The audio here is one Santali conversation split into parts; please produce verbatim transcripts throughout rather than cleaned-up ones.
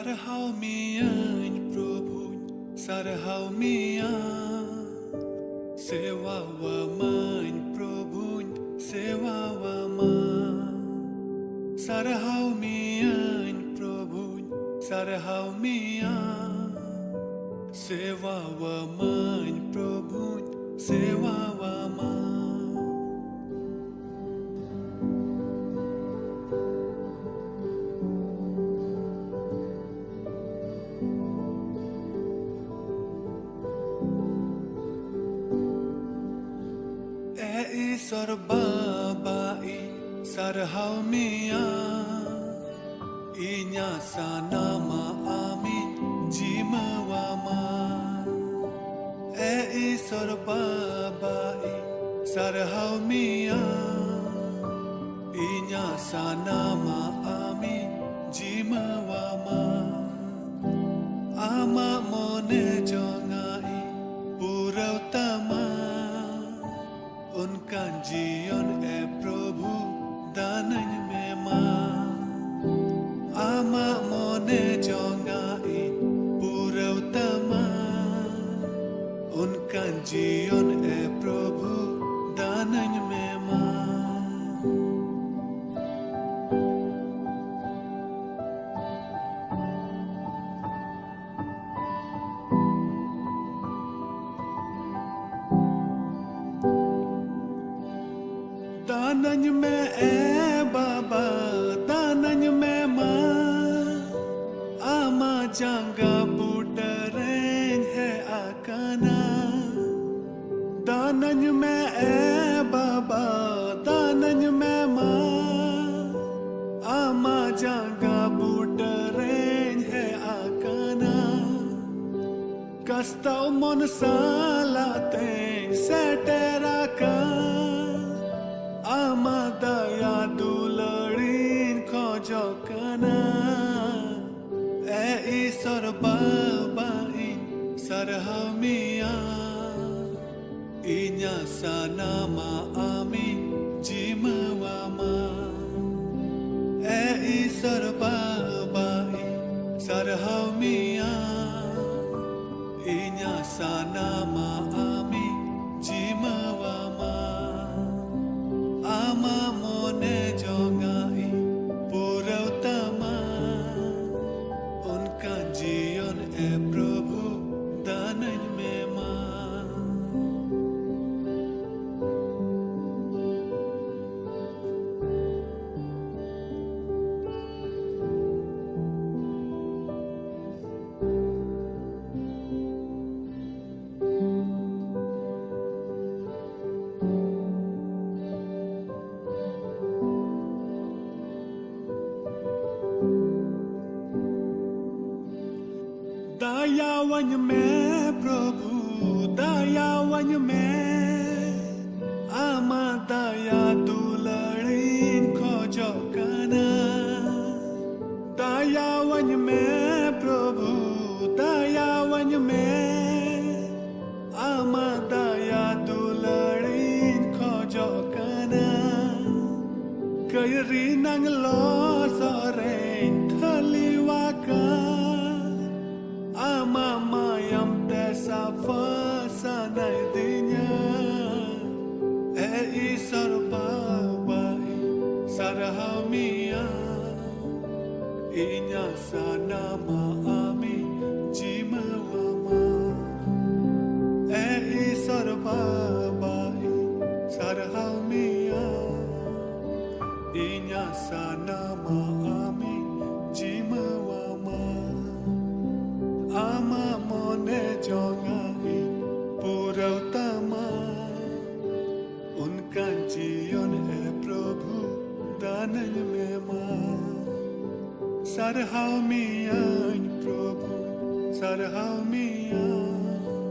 ᱥᱟᱨᱦᱟᱣ ᱢᱤᱭᱟᱹᱧ ᱯᱨᱚᱵᱷᱩᱧ, ᱥᱟᱨᱦᱟᱣ ᱢᱤᱭᱟ᱾ ᱥᱮᱣᱟᱣᱟᱢᱟᱹᱧ ᱯᱨᱚᱵᱷᱩᱧ, ᱥᱮᱣᱟᱣᱟᱢᱟ᱾ ᱥᱟᱨᱦᱟᱣ ᱢᱤᱭᱟᱹᱧ ᱯᱨᱚᱵᱷᱩᱧ, ᱥᱟᱨᱦᱟᱣ ᱢᱤᱭᱟ᱾ ᱥᱮᱣᱟᱣᱟᱢᱟᱹᱧ ᱯᱨᱚᱵᱷᱩᱧ, ᱥᱮᱣᱟᱣᱟᱢᱟ᱾ ᱮ ᱤᱥᱚᱨ ᱵᱟᱵᱟ, ᱤᱧ ᱥᱟᱨᱦᱟᱣ ᱢᱮᱭᱟ, ᱤᱧᱟᱹᱜ ᱥᱟᱱᱟᱢᱟᱜ ᱟᱢᱤᱧ ᱡᱤᱢᱟᱹᱣᱟᱢᱟ᱾ ᱮ ᱤᱥᱚᱨ ᱵᱟᱵᱟ, ᱤᱧ ᱥᱟᱨᱦᱟᱣ ᱢᱮᱭᱟ, ᱤᱧᱟᱹᱜ ᱥᱟᱱᱟᱢᱟᱜ ᱟᱢᱤᱧ ᱡᱤᱢᱟᱹᱣᱟᱢᱟ᱾ ᱟᱢᱟᱜ ᱢᱚᱱᱮ ᱡᱚᱝᱟᱜ ᱤᱧ ᱯᱩᱨᱟᱹᱣ ᱛᱟᱢᱟ, ᱚᱱᱠᱟᱱ ᱡᱤᱭᱚᱱ ᱮ ᱯᱨᱚᱵᱷᱩ ᱫᱟᱱᱟᱹᱧ ᱢᱮ ᱢᱟ᱾ ᱟᱢᱟᱜ ᱢᱚᱱᱮ ᱡᱚᱝᱟᱜ ᱤᱧ ᱯᱩᱨᱟᱹᱣ ᱛᱟᱢᱟ, ᱚᱱᱠᱟᱱ ᱡᱤᱭᱚᱱ ᱮ ᱯᱨᱚᱵᱷᱩ ᱫᱟᱱᱟᱹᱧ ᱢᱮ ᱢᱟ᱾ ᱫᱟᱱᱟᱹᱧ ᱢᱮ ᱮ ᱵᱟᱵᱟ, ᱫᱟᱱᱟᱹᱧ ᱢᱮ ᱢᱟ, ᱟᱢᱟᱜ ᱡᱟᱸᱜᱟ ᱵᱩᱴᱟᱹ ᱨᱮᱧ ᱦᱮᱡ ᱟᱠᱟᱱᱟ᱾ ᱫᱟᱱᱟᱹᱧ ᱢᱮ ᱮ ᱵᱟᱵᱟ, ᱫᱟᱱᱟᱹᱧ ᱢᱮ ᱢᱟ, ᱟᱢᱟᱜ ᱡᱟᱸᱜᱟ ᱵᱩᱴᱟᱹ ᱨᱮᱧ ᱦᱮᱡ ᱟᱠᱟᱱᱟ᱾ ᱠᱟᱥᱛᱟᱣ ᱢᱚᱱ ᱥᱟᱞᱟᱜ ᱛᱮᱧ ᱥᱮᱴᱮᱨ ᱟᱠᱟᱱ, ᱟᱢᱟᱜ ᱫᱟᱭᱟ ᱫᱩᱞᱟᱹᱲᱤᱧ ᱠᱷᱚᱡᱚᱜ ᱠᱟᱱᱟ᱾ ᱮ ᱤᱥᱚᱨ ᱵᱟᱵᱟ, ᱤᱧ ᱥᱟᱨᱦᱟᱣ ᱢᱮᱭᱟ, ᱤᱧᱟᱹᱜ ᱥᱟᱱᱟᱢᱟᱜ ᱟᱢᱤᱧ ᱡᱤᱢᱟᱹᱣᱟᱢᱟ᱾ ᱮ ᱤᱥᱚᱨ ᱵᱟᱵᱟ, ᱤᱧ ᱥᱟᱨᱦᱟᱣ ᱢᱮᱭᱟ, ᱤᱧᱟᱹᱜ ᱥᱟᱱᱟᱢᱟᱜ ᱟᱢᱤᱧ ᱡᱤᱢᱟᱹᱣᱟᱢᱟ᱾ ᱟᱢᱟᱜ ᱢᱚᱱᱮ ᱡᱚᱝᱟᱜ ᱤᱧ ᱯᱩᱨᱟᱹᱣ ᱛᱟᱢᱟ, ᱚᱱᱠᱟᱱ ᱡᱤᱭᱚᱱ ᱮ ᱯᱨᱚᱵᱷᱩ ᱫᱟᱱᱟᱹᱧ ᱢᱮ ᱢᱟ᱾ ᱫᱟᱭᱟᱣᱟᱹᱧ ᱢᱮ ᱯᱨᱚᱵᱷᱩ, ᱫᱟᱭᱟᱣᱟᱹᱧ ᱢᱮ, ᱟᱢᱟᱜ ᱫᱟᱭᱟ ᱫᱩᱞᱟᱹᱲᱤᱧ ᱠᱷᱚᱡᱚᱜ ᱠᱟᱱᱟ᱾ ᱫᱟᱭᱟᱣᱟᱹᱧ ᱢᱮ ᱯᱨᱚᱵᱷᱩ, ᱫᱟᱭᱟᱣᱟᱹᱧ ᱢᱮ, ᱟᱢᱟᱜ ᱫᱟᱭᱟ ᱫᱩᱞᱟᱹᱲᱤᱧ ᱠᱷᱚᱡᱚᱜ ᱠᱟᱱᱟ᱾ ᱠᱟᱹᱭ ᱨᱮᱱᱟᱝ ᱞᱚᱥᱚᱫ ᱨᱮᱧ ᱴᱷᱟᱹᱞᱤᱣᱟᱠᱟᱱ, ᱟᱢᱟᱜ ᱢᱟᱭᱟᱢ ᱛᱮ ᱥᱟᱯᱷᱟ ᱥᱟᱱᱟᱭᱮᱫᱤᱧᱟ᱾ ᱮ ᱤᱥᱚᱨ ᱵᱟᱵᱟ, ᱤᱧ ᱥᱟᱨᱦᱟᱣ ᱢᱮᱭᱟ, ᱤᱧᱟᱹᱜ ᱥᱟᱱᱟᱢᱟᱜ ᱟᱢᱤᱧ ᱡᱤᱢᱟᱹᱣᱟᱢᱟ᱾ ᱮ ᱤᱥᱚᱨ ᱵᱟᱵᱟ, ᱤᱧ ᱥᱟᱨᱦᱟᱣ ᱢᱮᱭᱟ, ᱤᱧᱟᱹᱜ ᱥᱟᱱᱟᱢᱟᱜ ᱟᱢᱤᱧ ᱡᱤᱢᱟᱹᱣᱟᱢᱟ᱾ ᱟᱢᱟᱜ ᱢᱚᱱᱮ ᱡᱚᱝᱟᱜ ᱤᱧ ᱯᱩᱨᱟᱹᱣ ᱛᱟᱢᱟ, ᱚᱱᱠᱟᱱ ᱡᱤᱭᱚᱱ ᱮ ᱯᱨᱚᱵᱷᱩ ᱫᱟᱱᱟᱹᱧ ᱢᱮ ᱢᱟ᱾ ᱥᱟᱨᱦᱟᱣ ᱢᱮᱭᱟᱹᱧ ᱯᱨᱚᱵᱷᱩ, ᱥᱟᱨᱦᱟᱣ ᱢᱮᱭᱟ᱾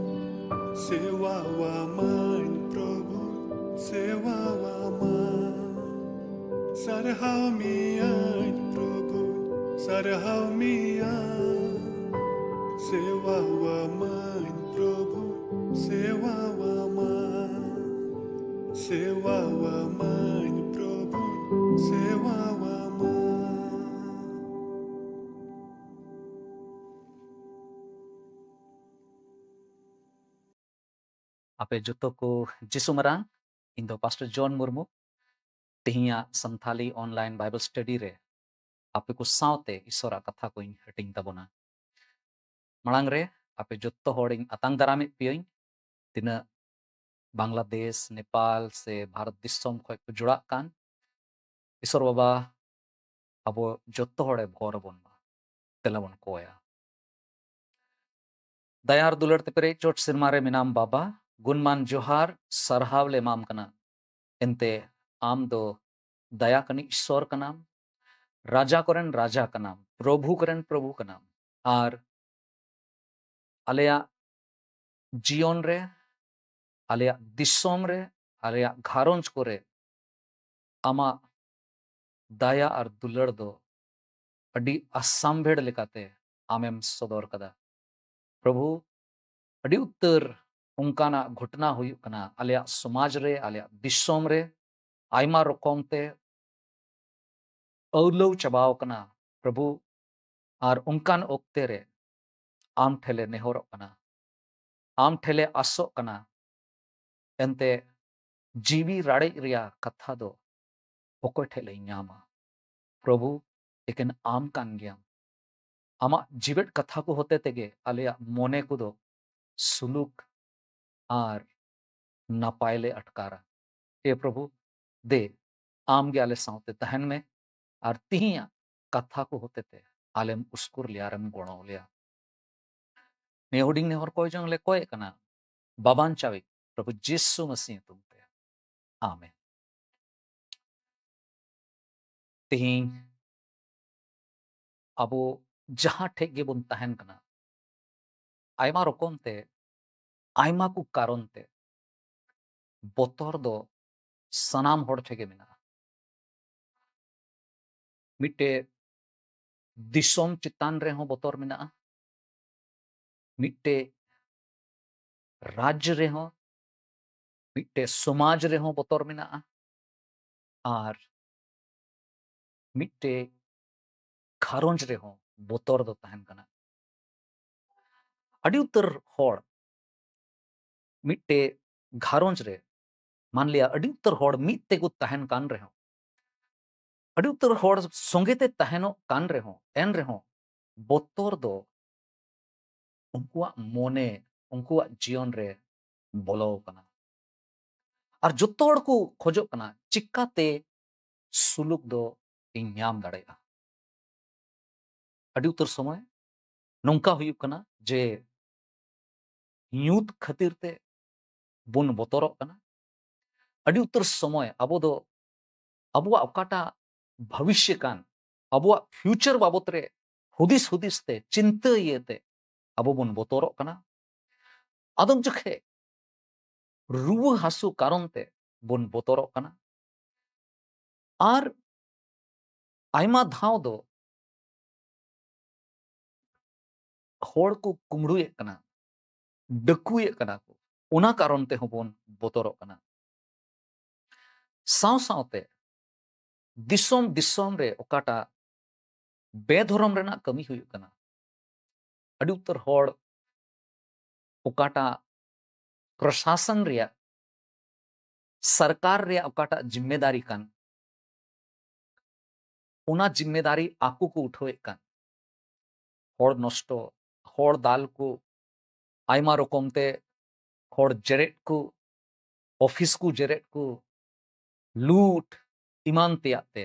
ᱥᱮᱣᱟᱣᱟᱢᱟᱹᱧ ᱯᱨᱚᱵᱷᱩ, ᱥᱮᱣᱟᱣᱟᱢᱟ᱾ ᱥᱟᱨᱦᱟᱣ ᱢᱮᱭᱟᱹᱧ ᱯᱨᱚᱵᱷᱩ, ᱥᱟᱨᱦᱟᱣ ᱢᱮᱭᱟ᱾ ᱥᱮᱣᱟᱣᱟᱢᱟᱹᱧ ᱯᱨᱚᱵᱷᱩ, ᱥᱮᱣᱟᱣᱟᱢᱟ᱾ ᱥᱮᱣᱟᱣᱟᱢᱟᱹᱧ ᱯᱨᱚᱵᱷᱩ, ᱥᱮᱣᱟᱣᱟᱢᱟ᱾ ᱟᱯᱮ ᱡᱚᱛᱚ ᱠᱚ ᱡᱤᱥᱩ ᱢᱟᱨᱟᱝ᱾ ᱤᱧ ᱫᱚ ᱯᱟᱥᱴᱚᱨ ᱡᱚᱱ ᱢᱩᱨᱢᱩ᱾ ᱛᱮᱦᱮᱧᱟᱜ ᱥᱟᱱᱛᱷᱟᱞᱤ online Bible study ᱨᱮ ᱟᱯᱮ ᱠᱚ ᱥᱟᱶᱛᱮ ᱤᱥᱚᱨᱟᱜ ᱠᱟᱛᱷᱟ ᱠᱚᱧ ᱦᱟᱹᱴᱤᱧ ᱛᱟᱵᱚᱱᱟ᱾ ᱢᱟᱲᱟᱝ ᱨᱮ ᱟᱯᱮ ᱡᱚᱛᱚ ᱦᱚᱲᱤᱧ ᱟᱛᱟᱝ ᱫᱟᱨᱟᱢᱮᱫ ᱯᱮᱭᱟᱹᱧ, ᱛᱤᱱᱟᱹᱜ ᱵᱟᱝᱞᱟᱫᱮᱥ, ᱱᱮᱯᱟᱞ ᱥᱮ ᱵᱷᱟᱨᱚᱛ ᱫᱤᱥᱚᱢ ᱠᱷᱚᱱ ᱠᱚ ᱡᱚᱲᱟᱜ ᱠᱟᱱ᱾ ᱤᱥᱚᱨ ᱵᱟᱵᱟ ᱟᱵᱚ ᱡᱚᱛᱚ ᱦᱚᱲᱮ ᱵᱷᱚᱨ ᱟᱵᱚᱱ ᱢᱟ᱾ ᱛᱮᱞᱟ ᱵᱚᱱ ᱠᱚᱭᱟ᱾ ᱫᱟᱭᱟ ᱟᱨ ᱫᱩᱞᱟᱹᱲ ᱛᱮ ᱯᱮᱨᱮᱡ ᱪᱚᱴ ᱥᱮᱨᱢᱟ ᱨᱮ ᱢᱮᱱᱟᱢ ᱵᱟᱵᱟ, ᱜᱩᱱᱢᱟᱱ ᱡᱚᱦᱟᱨ ᱥᱟᱨᱦᱟᱣ ᱞᱮ ᱮᱢᱟᱢ ᱠᱟᱱᱟ᱾ ᱮᱱᱛᱮ ᱟᱢ ᱫᱚ ᱫᱟᱭᱟ ᱠᱟᱹᱱᱤᱡ ᱤᱥᱚᱨ ᱠᱟᱱᱟᱢ, ᱨᱟᱡᱟ ᱠᱚᱨᱮᱱ ᱨᱟᱡᱟ ᱠᱟᱱᱟᱢ, ᱯᱨᱚᱵᱷᱩ ᱠᱚᱨᱮᱱ ᱯᱨᱚᱵᱷᱩ ᱠᱟᱱᱟᱢ᱾ ᱟᱨ ᱟᱞᱮᱭᱟᱜ ᱡᱤᱭᱚᱱ ᱨᱮ, ᱟᱞᱮᱭᱟᱜ ᱫᱤᱥᱚᱢ ᱨᱮ, ᱟᱞᱮᱭᱟᱜ ᱜᱷᱟᱨᱚᱸᱡᱽ ᱠᱚᱨᱮ ᱟᱢᱟᱜ ᱫᱟᱭᱟ ᱟᱨ ᱫᱩᱞᱟᱹᱲ ᱫᱚ ᱟᱹᱰᱤ ᱟᱥᱟᱢᱵᱷᱮᱲ ᱞᱮᱠᱟᱛᱮ ᱟᱢᱮᱢ ᱥᱚᱫᱚᱨ ᱠᱟᱫᱟ᱾ ᱯᱨᱚᱵᱷᱩ, ᱟᱹᱰᱤ ᱩᱛᱟᱹᱨ ᱚᱱᱠᱟᱱᱟᱜ ᱜᱷᱚᱴᱚᱱᱟ ᱦᱩᱭᱩᱜ ᱠᱟᱱᱟ ᱟᱞᱮᱭᱟᱜ ᱥᱚᱢᱟᱡᱽ ᱨᱮ, ᱟᱞᱮᱭᱟᱜ ᱫᱤᱥᱚᱢ ᱨᱮ, ᱟᱭᱢᱟ ᱨᱚᱠᱚᱢ ᱛᱮ ᱟᱹᱣᱞᱟᱹᱣ ᱪᱟᱵᱟᱣ ᱠᱟᱱᱟ ᱯᱨᱚᱵᱷᱩ᱾ ᱟᱨ ᱚᱱᱠᱟᱱ ᱚᱠᱛᱮ ᱨᱮ ᱟᱢ ᱴᱷᱮᱱ ᱞᱮ ᱱᱮᱦᱚᱨᱚᱜ ᱠᱟᱱᱟ, ᱟᱢ ᱴᱷᱮᱱ ᱞᱮ ᱟᱥᱚᱜ ᱠᱟᱱᱟ᱾ ᱮᱱᱛᱮ ᱡᱤᱣᱤ ᱨᱟᱲᱮᱡ ᱨᱮᱭᱟᱜ ᱠᱟᱛᱷᱟ ᱫᱚ ᱚᱠᱚᱭ ᱴᱷᱮᱱ ᱞᱮ ᱧᱟᱢᱟ? ᱯᱨᱚᱵᱷᱩ, ᱮᱠᱮᱱ ᱟᱢ ᱠᱟᱱ ᱜᱮᱭᱟᱢ᱾ ᱟᱢᱟᱜ ᱡᱤᱣᱮᱫ ᱠᱟᱛᱷᱟ ᱠᱚ ᱦᱚᱛᱮ ᱛᱮᱜᱮ ᱟᱞᱮᱭᱟᱜ ᱢᱚᱱᱮ ᱠᱚᱫᱚ ᱥᱩᱞᱩᱠ ᱟᱨ ᱱᱟᱯᱟᱭ ᱞᱮ ᱟᱴᱠᱟᱨᱟ᱾ ᱮ ᱯᱨᱚᱵᱷᱩ, ᱫᱮ, ᱟᱢ ᱜᱮ ᱟᱞᱮ ᱥᱟᱶᱛᱮ ᱛᱟᱦᱮᱱ ᱢᱮ ᱟᱨ ᱛᱤᱦᱤᱧᱟᱜ ᱠᱟᱛᱷᱟ ᱠᱚ ᱦᱚᱛᱮ ᱛᱮ ᱟᱞᱮᱢ ᱩᱥᱠᱩᱨ ᱞᱮᱭᱟ ᱟᱨᱮᱢ ᱜᱚᱲᱚ ᱞᱮᱭᱟ᱾ ᱱᱤᱭᱟᱹ ᱦᱩᱰᱤᱧ ᱱᱮᱦᱚᱨ ᱠᱚᱭ ᱡᱚᱝ ᱞᱮ ᱠᱚᱭᱮᱫ ᱠᱟᱱᱟ ᱵᱟᱵᱟᱱ ᱪᱟᱣᱤᱡ ᱯᱨᱚᱵᱷᱩ ᱡᱤᱥᱩ ᱢᱟᱹᱥᱤ ᱧᱩᱛᱩᱢ ᱛᱮ, ᱟᱢᱮᱱ᱾ ᱛᱮᱦᱮᱧ ᱟᱵᱚ ᱡᱟᱦᱟᱸ ᱴᱷᱮᱡ ᱜᱮᱵᱚᱱ ᱛᱟᱦᱮᱱ ᱠᱟᱱᱟ, ᱟᱭᱢᱟ ᱨᱚᱠᱚᱢ ᱛᱮ, ᱟᱭᱢᱟ ᱠᱚ ᱠᱟᱨᱚᱱ ᱛᱮ ᱵᱚᱛᱚᱨ ᱫᱚ ᱥᱟᱱᱟᱢ ᱦᱚᱲ ᱴᱷᱮᱡ ᱜᱮ ᱢᱮᱱᱟᱜᱼᱟ᱾ ᱢᱤᱫᱴᱮᱡ ᱫᱤᱥᱚᱢ ᱪᱮᱛᱟᱱ ᱨᱮᱦᱚᱸ ᱵᱚᱛᱚᱨ ᱢᱮᱱᱟᱜᱼᱟ, ᱢᱤᱫᱴᱮᱡ ᱨᱟᱡᱽ ᱨᱮᱦᱚᱸ, ᱢᱤᱫᱴᱮᱡ ᱥᱚᱢᱟᱡᱽ ᱨᱮᱦᱚᱸ ᱵᱚᱛᱚᱨ ᱢᱮᱱᱟᱜᱼᱟ, ᱟᱨ ᱢᱤᱫᱴᱮᱡ ᱜᱷᱟᱨᱚᱸᱡᱽ ᱨᱮᱦᱚᱸ ᱵᱚᱛᱚᱨ ᱫᱚ ᱛᱟᱦᱮᱱ ᱠᱟᱱᱟ᱾ ᱟᱹᱰᱤ ᱩᱛᱟᱹᱨ ᱦᱚᱲ ᱢᱤᱫᱴᱮᱡ ᱜᱷᱟᱨᱚᱸᱡᱽ ᱨᱮ ᱢᱟᱱᱞᱤᱭᱟ ᱟᱹᱰᱤ ᱩᱛᱟᱹᱨ ᱦᱚᱲ ᱢᱤᱫ ᱛᱮᱠᱚ ᱛᱟᱦᱮᱱ ᱠᱟᱱ ᱨᱮᱦᱚᱸ, ᱟᱹᱰᱤ ᱩᱛᱟᱹᱨ ᱦᱚᱲ ᱥᱚᱸᱜᱮ ᱛᱮ ᱛᱟᱦᱮᱱᱚᱜ ᱠᱟᱱ ᱨᱮᱦᱚᱸ, ᱮᱱ ᱨᱮᱦᱚᱸ ᱵᱚᱛᱚᱨ ᱫᱚ ᱩᱱᱠᱩᱣᱟᱜ ᱢᱚᱱᱮ, ᱩᱱᱠᱩᱣᱟᱜ ᱡᱤᱭᱚᱱ ᱨᱮ ᱵᱚᱞᱚ ᱟᱠᱟᱱᱟ᱾ ᱟᱨ ᱡᱚᱛᱚ ᱦᱚᱲ ᱠᱚ ᱠᱷᱚᱡᱚᱜ ᱠᱟᱱᱟ, ᱪᱤᱠᱟᱛᱮ ᱥᱩᱞᱩᱠ ᱫᱚ ᱤᱧ ᱧᱟᱢ ᱫᱟᱲᱮᱭᱟᱜᱼᱟ? ᱟᱹᱰᱤ ᱩᱛᱟᱹᱨ ᱥᱚᱢᱚᱭ ᱱᱚᱝᱠᱟ ᱦᱩᱭᱩᱜ ᱠᱟᱱᱟ ᱡᱮ ᱧᱩᱛ ᱠᱷᱟᱹᱛᱤᱨ ᱛᱮ ᱵᱚᱱ ᱵᱚᱛᱚᱨᱚᱜ ᱠᱟᱱᱟ᱾ ᱟᱹᱰᱤ ᱩᱛᱟᱹᱨ ᱥᱚᱢᱚᱭ ᱟᱵᱚ ᱫᱚ ᱟᱵᱚᱣᱟᱜ ᱚᱠᱟᱴᱟᱜ ᱵᱷᱚᱵᱤᱥᱥᱚ ᱠᱟᱱ, ᱟᱵᱚᱣᱟᱜ ᱯᱷᱤᱭᱩᱪᱟᱨ ᱵᱟᱵᱚᱛ ᱨᱮ ᱦᱩᱫᱤᱥ ᱦᱩᱫᱤᱥ ᱛᱮ, ᱪᱤᱱᱛᱟᱹ ᱤᱭᱟᱹᱛᱮ ᱟᱵᱚ ᱵᱚᱱ ᱵᱚᱛᱚᱨᱚᱜ ᱠᱟᱱᱟ᱾ ᱟᱫᱚᱢ ᱡᱚᱠᱷᱮᱡ ᱨᱩᱣᱟᱹ ᱦᱟᱹᱥᱩ ᱠᱟᱨᱚᱱ ᱛᱮ ᱵᱚᱱ ᱵᱚᱛᱚᱨᱚᱜ ᱠᱟᱱᱟ᱾ ᱟᱨ ᱟᱭᱢᱟ ᱫᱷᱟᱣ ᱫᱚ ᱦᱚᱲ ᱠᱚ ᱠᱩᱢᱲᱩᱭᱮᱫ ᱠᱟᱱᱟ, ᱰᱟᱹᱠᱩᱭᱮᱫ ᱠᱟᱱᱟ ᱠᱚ, ᱚᱱᱟ ᱠᱟᱨᱚᱱ ᱛᱮᱦᱚᱸ ᱵᱚᱱ ᱵᱚᱛᱚᱨᱚᱜ ᱠᱟᱱᱟ᱾ ᱥᱟᱶ ᱥᱟᱶᱛᱮ ᱫᱤᱥᱚᱢ ᱫᱤᱥᱚᱢ ᱨᱮ ᱚᱠᱟᱴᱟᱜ ᱵᱮᱫᱷᱚᱨᱚᱢ ᱨᱮᱱᱟᱜ ᱠᱟᱹᱢᱤ ᱦᱩᱭᱩᱜ ᱠᱟᱱᱟ, ᱟᱹᱰᱤ ᱩᱛᱟᱹᱨ ᱦᱚᱲ ᱚᱠᱟᱴᱟᱜ ᱯᱨᱚᱥᱟᱥᱚᱱ ᱨᱮᱭᱟᱜ, ᱥᱚᱨᱠᱟᱨ ᱨᱮᱭᱟᱜ ᱚᱠᱟᱴᱟᱜ ᱡᱤᱢᱢᱮᱫᱟᱨᱤ ᱠᱟᱱ, ᱚᱱᱟ ᱡᱤᱢᱢᱮᱫᱟᱨᱤ ᱟᱠᱚ ᱠᱚ ᱩᱴᱷᱟᱹᱣᱮᱫ ᱠᱟᱱ᱾ ᱦᱚᱲ ᱱᱚᱥᱴᱚ, ᱦᱚᱲ ᱫᱟᱞ ᱠᱚ, ᱟᱭᱢᱟ ᱨᱚᱠᱚᱢ ᱛᱮ ᱦᱚᱲ ᱡᱮᱨᱮᱫ ᱠᱚ, ᱚᱯᱷᱤᱥ ᱠᱚ ᱡᱮᱨᱮᱫ ᱠᱚ, ᱞᱩᱴ ᱮᱢᱟᱱ ᱛᱮᱭᱟᱜ ᱛᱮ